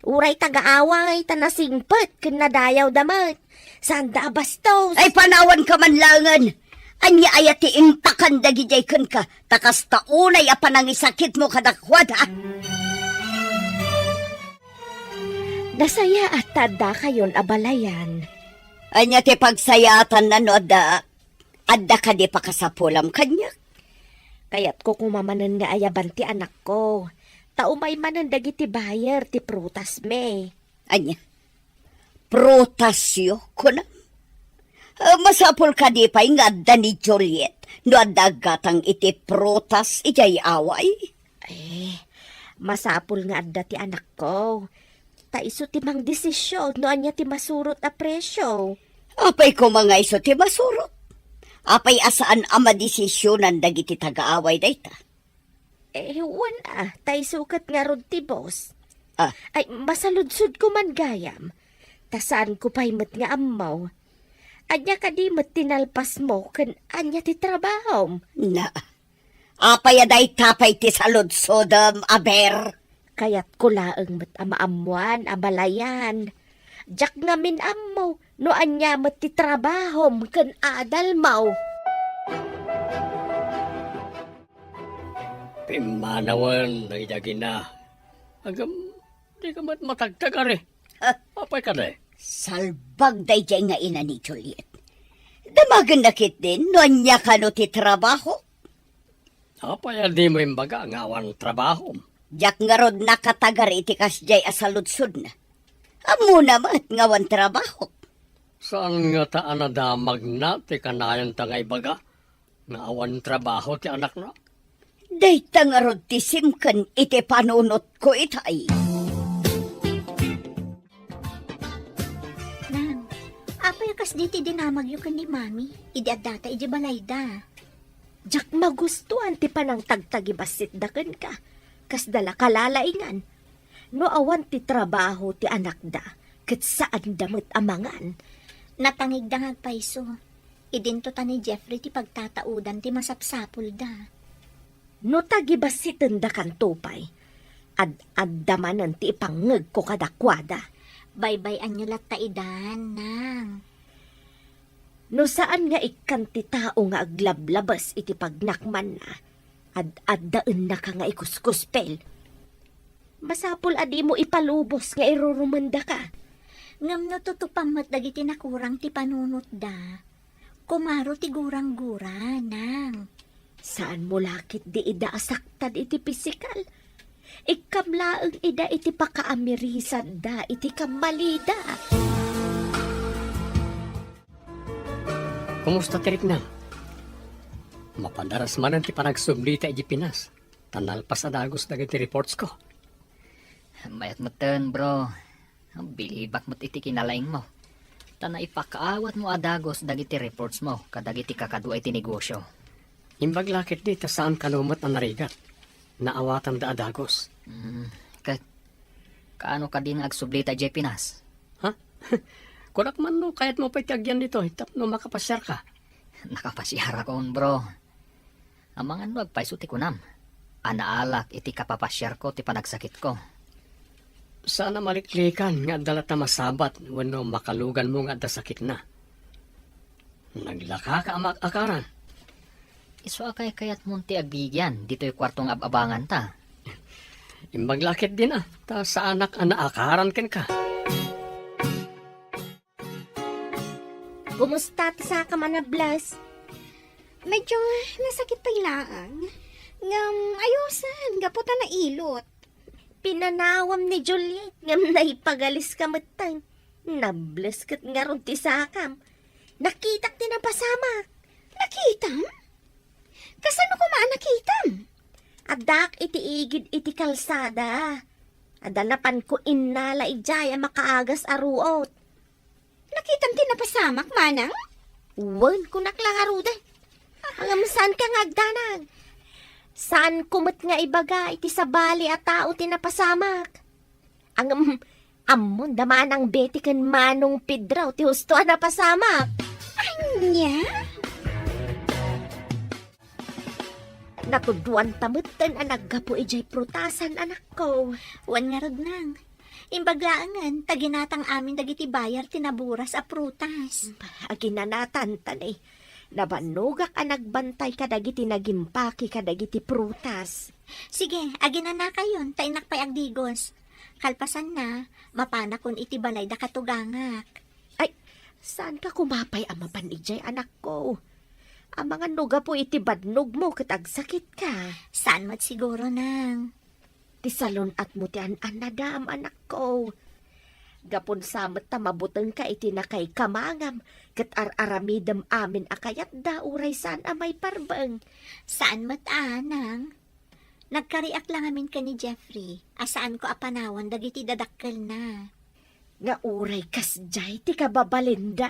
Uray taga-away ta nasingpet ken nadayawda met. Saanda a bastos. Ay, panawanka man laengen! Ania aya ti intakan dagidiay kenka? Ta kasta unay a panangisakitmo kadakuada. Nasayaat ta addakayon a balayan. Ania ti pagsayaatanna no adda, adda kadi pakasapulam kaniak? Kayatko koma manen nga ayaban ti anakko. Ta umay manen dagiti buyer ti prutasmi. Ania? Prutasyo, kunam? Ah, masapul kadi pay nga adda ni Juliet no adda aggatang iti prutas idiay away? Eh, masapul nga adda ti anakko. Ta isu ti mangdesisyon no ania ti masurot a presio. Apay koma nga isu ti masurot? Apay a saan a madesisyonan dagiti taga-away dayta? Eh, wen a, ta isu ket ngarud ti boss. Ah. Ay, masaludsodko man gayam. Ta saanko pay met nga ammo. Ania kadi met ti nalpasmo ken ania ti trabahom? Na, apay a dayta pay ti saludsodem, aber? Kayatko laeng met a maammoan a balayan. Diak ngamin ammo no ania met ti trabahom ken adalmo. Pimmanawen daydagina. Agam, di ka met matagtagari. Ha? Apay kadi? Salbag daydiay nga ina ni Juliet. Damagenna ketdin no ania kano ti trabaho. Apay a dimo imbaga nga awan trabahom? Diak ngarud nakatagar iti kasdiay a saludsodna. Ammona met nga awan trabaho. Saan ngata a nadamagna ti kanayonta nga ibaga nga awan trabaho ti anakna? Dayta ngarud ti simken iti panunotko itay. Nang, apay a kasdi ti dinamagyo ken ni Mami idi addata idiay balayda? Diak magustuan ti panangtagtagibassitda kenka. Kasda la kalalaingan. No awan ti trabaho ti anakda, ket saanda met a mangan. Natangigda nga agpayso. Idinto ta ni Jeffrey ti pagtataodan ti masapsapulda. No tagibassitendakanto pay, ad-adda manen ti ipangngegko kadakuada. Baybay-anyo latta idan, Nang. No saan nga ikkan ti tao nga aglablabes iti pagnakmanna, ad-addaennaka nga ikuskuspel. Masapul a dimo ipalubos nga irurumendaka. Ngem no tutupam met dagiti nakurang ti panunotda, kumaro ti gurang-gura, Nang. Saanmo la ketdi ida a saktan iti pisikal. Ikkam laeng ida iti pakaamirisanda iti kammalida. Kumusta ti riknam? Mapadaras manen ti panagsublita idiay Pinas, ta nalpas a dagus dagiti reportsko. Mayat metten, bro. Bilibak met iti kinalaingmo. Ta naipakaawatmo a dagus dagiti reportsmo kadagiti kakadua iti negosyo. Imbag la ketdi ta saan kano met a narigat. Naawatanda a dagus. Mm, ket, kaano kadi nga agsublita idiay Pinas? Ha? Kunak man no kayatmo pay ti agyan ditoy tapno makapasiarka. Nakapasiarakon, bro. Amangan no agpayso ti kunam a naalak iti kapapasiarko ti panagsakitko. Saan a maliklikan nga adda latta masabat wenno makaluganmo nga adda sakitna. Naglakaka a maakaran. Isu a kaykayatmon ti agbigian ditoy kuarto nga ab-abanganta. Imbag la ketdin a, ta saanak a naakaran kenka. Kumusta ti sakam a nables? Medyo nasakit pay laeng. Ngem ayosen, gapu ta nailot. Pinanawam ni Juliet, ngem naipagaliska metten. Nables ket ngarud ti sakam. Nakitak ti napasamak. Nakitam? Kasano koma a nakitam? Addak iti igid iti kalsada. Adda napanko innala idiay a makaagas a ruot. Nakitam ti napasamak, manang? Wen, kunak la ngaruden. Ngem saanka nga agdanag. Saanko met nga ibaga iti sabali a tao ti napasamak. Ngem, ammon da Manang Betty ken Manong Pedro ti husto a napasamak. Ania? Natudloanta metten a naggapu idiay prutasan, anakko. Wen ngarud, nang. Imbag laengen, ta ginatang amin dagiti buyer ti naburas a prutas. Aginanatan, ta ne, nabannogak a nagbantay kadagiti nagimpake kadagiti prutas. Sige, aginanakayon, ta innak pay agdigos. Kalpasanna, mapanakon iti balay da katugangak. Ay, saanka koma pay a mapan idiay, anakko? Amangan no gapu iti badnogmo ket agsakitka. Saan met siguro, nang. Ti salun-atmo ti an-annadam, anakko. Gapun sa met ta mabutengka iti nakaikamangam ket ar-aramidem amin a kayatda uray saan a maiparbeng. Saan met a, nang. Nagkariak la ngamin ken ni Jeffrey a saanko a panawan dagiti dadakkelna. Nga uray kasdiay ti kababalinda.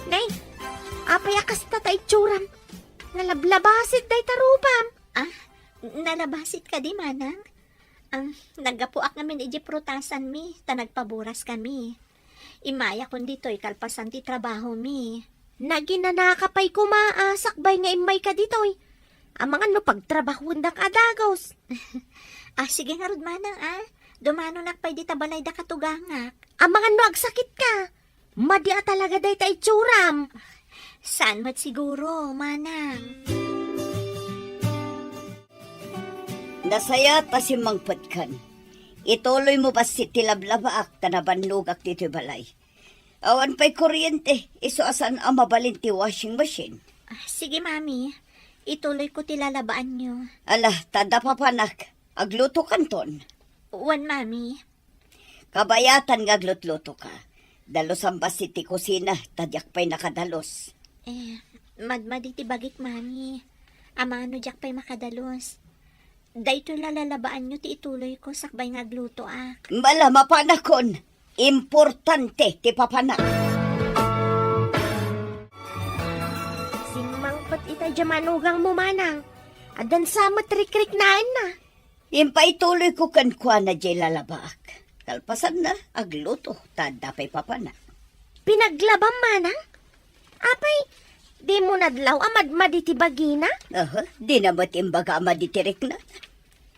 Nay, apay a kasta ta itsuram? Nalablabasit dayta rupam. Ah, nalabasit kadi, manang? Am, naggapuak ngamin iti prutasanmi, ta nagpaburas kami. Immayakon ditoy kalpasan ti trabahomi. Naginanaka pay koma a sakbay nga immayka ditoy. Amangan no pagtrabahuendak a dagus. Ah, sige ngarud, manang, ah. Dumanonak pay dita balay da katugangak. Amangan no agsakitka. Madi a talaga dayta itsuram. Saan met siguro, manang? Nasayaat a simmangpetkan. Ituloymo bassit ti lablabaak ta nabannogak ditoy balay. Awan pay kuryente, isu a saan a mabalin ti washing machine. Ah, sige, Mami. Ituloyko ti lalabaanyo. Ala, ta adda papanak. Aglutokanton. Wen, Mami. Kabayatan nga aglutlutoka. Dalusan bassit ti kusina, ta diak pay nakadalus. Eh, madmadi ti bagik, Mami. Amangan no diak pay makadalus. Daytoy la lalabaanyo ti ituloyko sakbay nga aglutoak. Ala, mapanakon. Importante ti papanak. Simmangpet ita diay manugangmo, manang. Addan sa met rikriknaenna. Impaituloyko kenkuana diay lalabaak. Kalpasanna, agluto, ta adda pay papanak. Pinaglabam, manang? Apay, dimo nadlaw a madmadi ti bagina? Aha, dina met imbaga a madi ti rikna.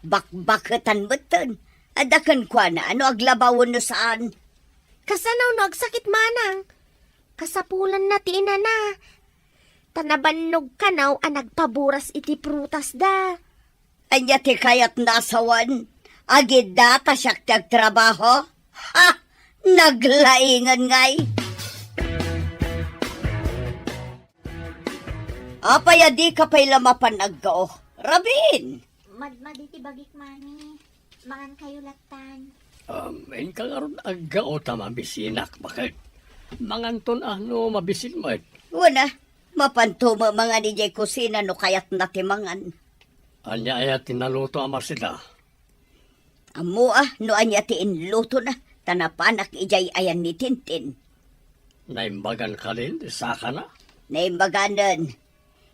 Bakbaketan metten. Adda kenkuana no aglaba wenno saan. Kasano no agsakit, manang? Kasapulanna ti inana. Ta nabannog kano a nagpaburas iti prutasda. Ania ti kayatna a sawen? Agidda ta siak ti agtrabaho? Ha! Naglaingen ngay! Apay a dika pay la mapan aggao? Rabin! Madmadi ti bagik, Mami. Mangan kayo lattan. Um, inka ngarud aggao ta mabisinak, baket? Manganton a no mabisin met. Wen a, mapanto met mangan idiay kusina no kayatna ti mangan. Ania aya ti naluto a Marcela? Ammo a no ania ti inlutona, ta napanak idiay ayan ni Tintin. Naimbagan kadin ti sakana? Naimbaganen.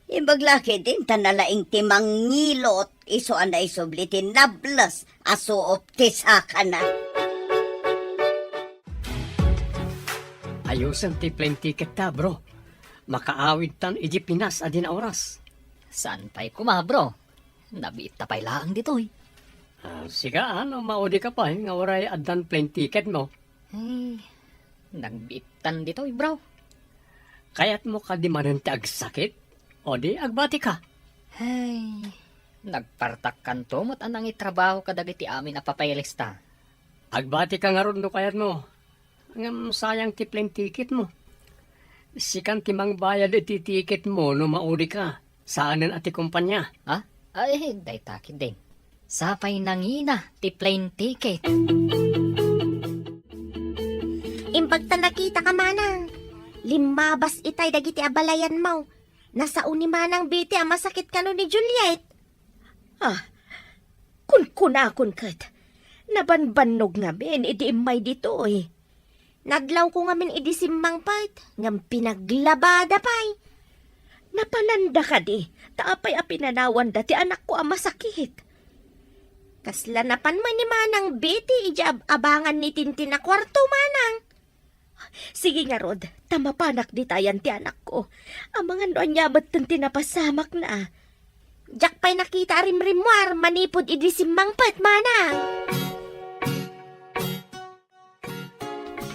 Imbag la ketdin ta nalaing ti mangilot isu a naisubli ti nables a suop ti sakana. Ayusen ti plane ticket ta, bro. Makaawidtan iti Pinas a dina oras. Saan pay koma, bro? Nabiitta pay laeng ditoy. Ah, sika, ano, maudi ka pay nga uray addan plane ticket mo? Ay, nagbiittan ditoy, bro. Kayatmo kadi manen ti agsakit? O di, agbati ka. Ay, nagpartakkanto met a nangitrabaho kadagiti amin a papeles ta. Agbati ka ngarud no kayatmo. Ngem sayang ti plane ticket mo. Sikan ti mangbayad iti ticket mo no maudi ka. Saanen a ti kumpanya. Ha? Ay, dayta ketdin. Sapay nangina ti plane ticket. Imbag ta nakitaka, manang. Limmabas itay dagiti abalayanmo. Nasao ni Manang Betty a masakit kano ni Juliet. Ah, kunkunakon ket, nabanbannog ngamin idi immay ditoy. Nadlawko ngamin idi simmangpet, ngem pinaglabada pay. Napananda kadi, ta apay a pinanawanda ti anakko a masakit? Kasla napan met ni Manang Betty idi ab-abangan ni Tintin a kuarto, manang. Sige ngarud, ta mapanak ditayan ti anakko. Amangan no ania metten ti napasamakna. Diak pay nakita a rimrimmuar manipud idi simmangpet, manang.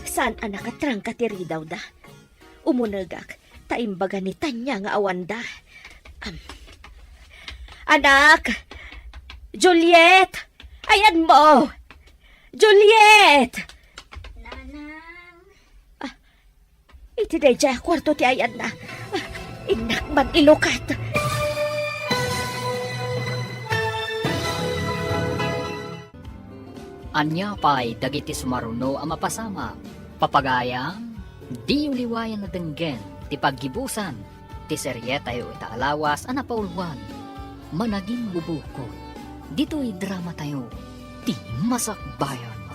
Saan a nakatrangka ti ridawda? Umunegak, ta imbaga ni Tanya nga awanda. Am. Anak! Juliet! Ayanmo! Juliet! Nanang. Ah, iti daydiay a kuarto ti ayanna. Ah, innak man ilukat. Ania pay dagiti sumaruno a mapasamak? Papagayam, diyo liwayan a denggen ti paggibusan ti serietayo ita a lawas a napauluan, Managinbubukod. Ditoy dramatayo, Ti Masakbayan.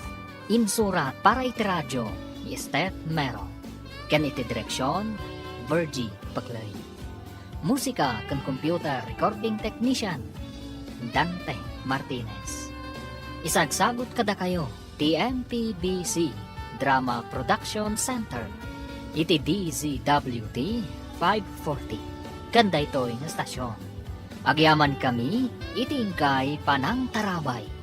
Insurat para iti radio ni Steph Mero, ken iti direksion, Virgie Paclay. Musika ken computer recording technician, Dante Martinez. Isagsagut kadakayo ti M P B C Drama Production Center iti D Z W T five forty ken daytoy nga stasyon. Agyamankami iti inkay panangtarabay.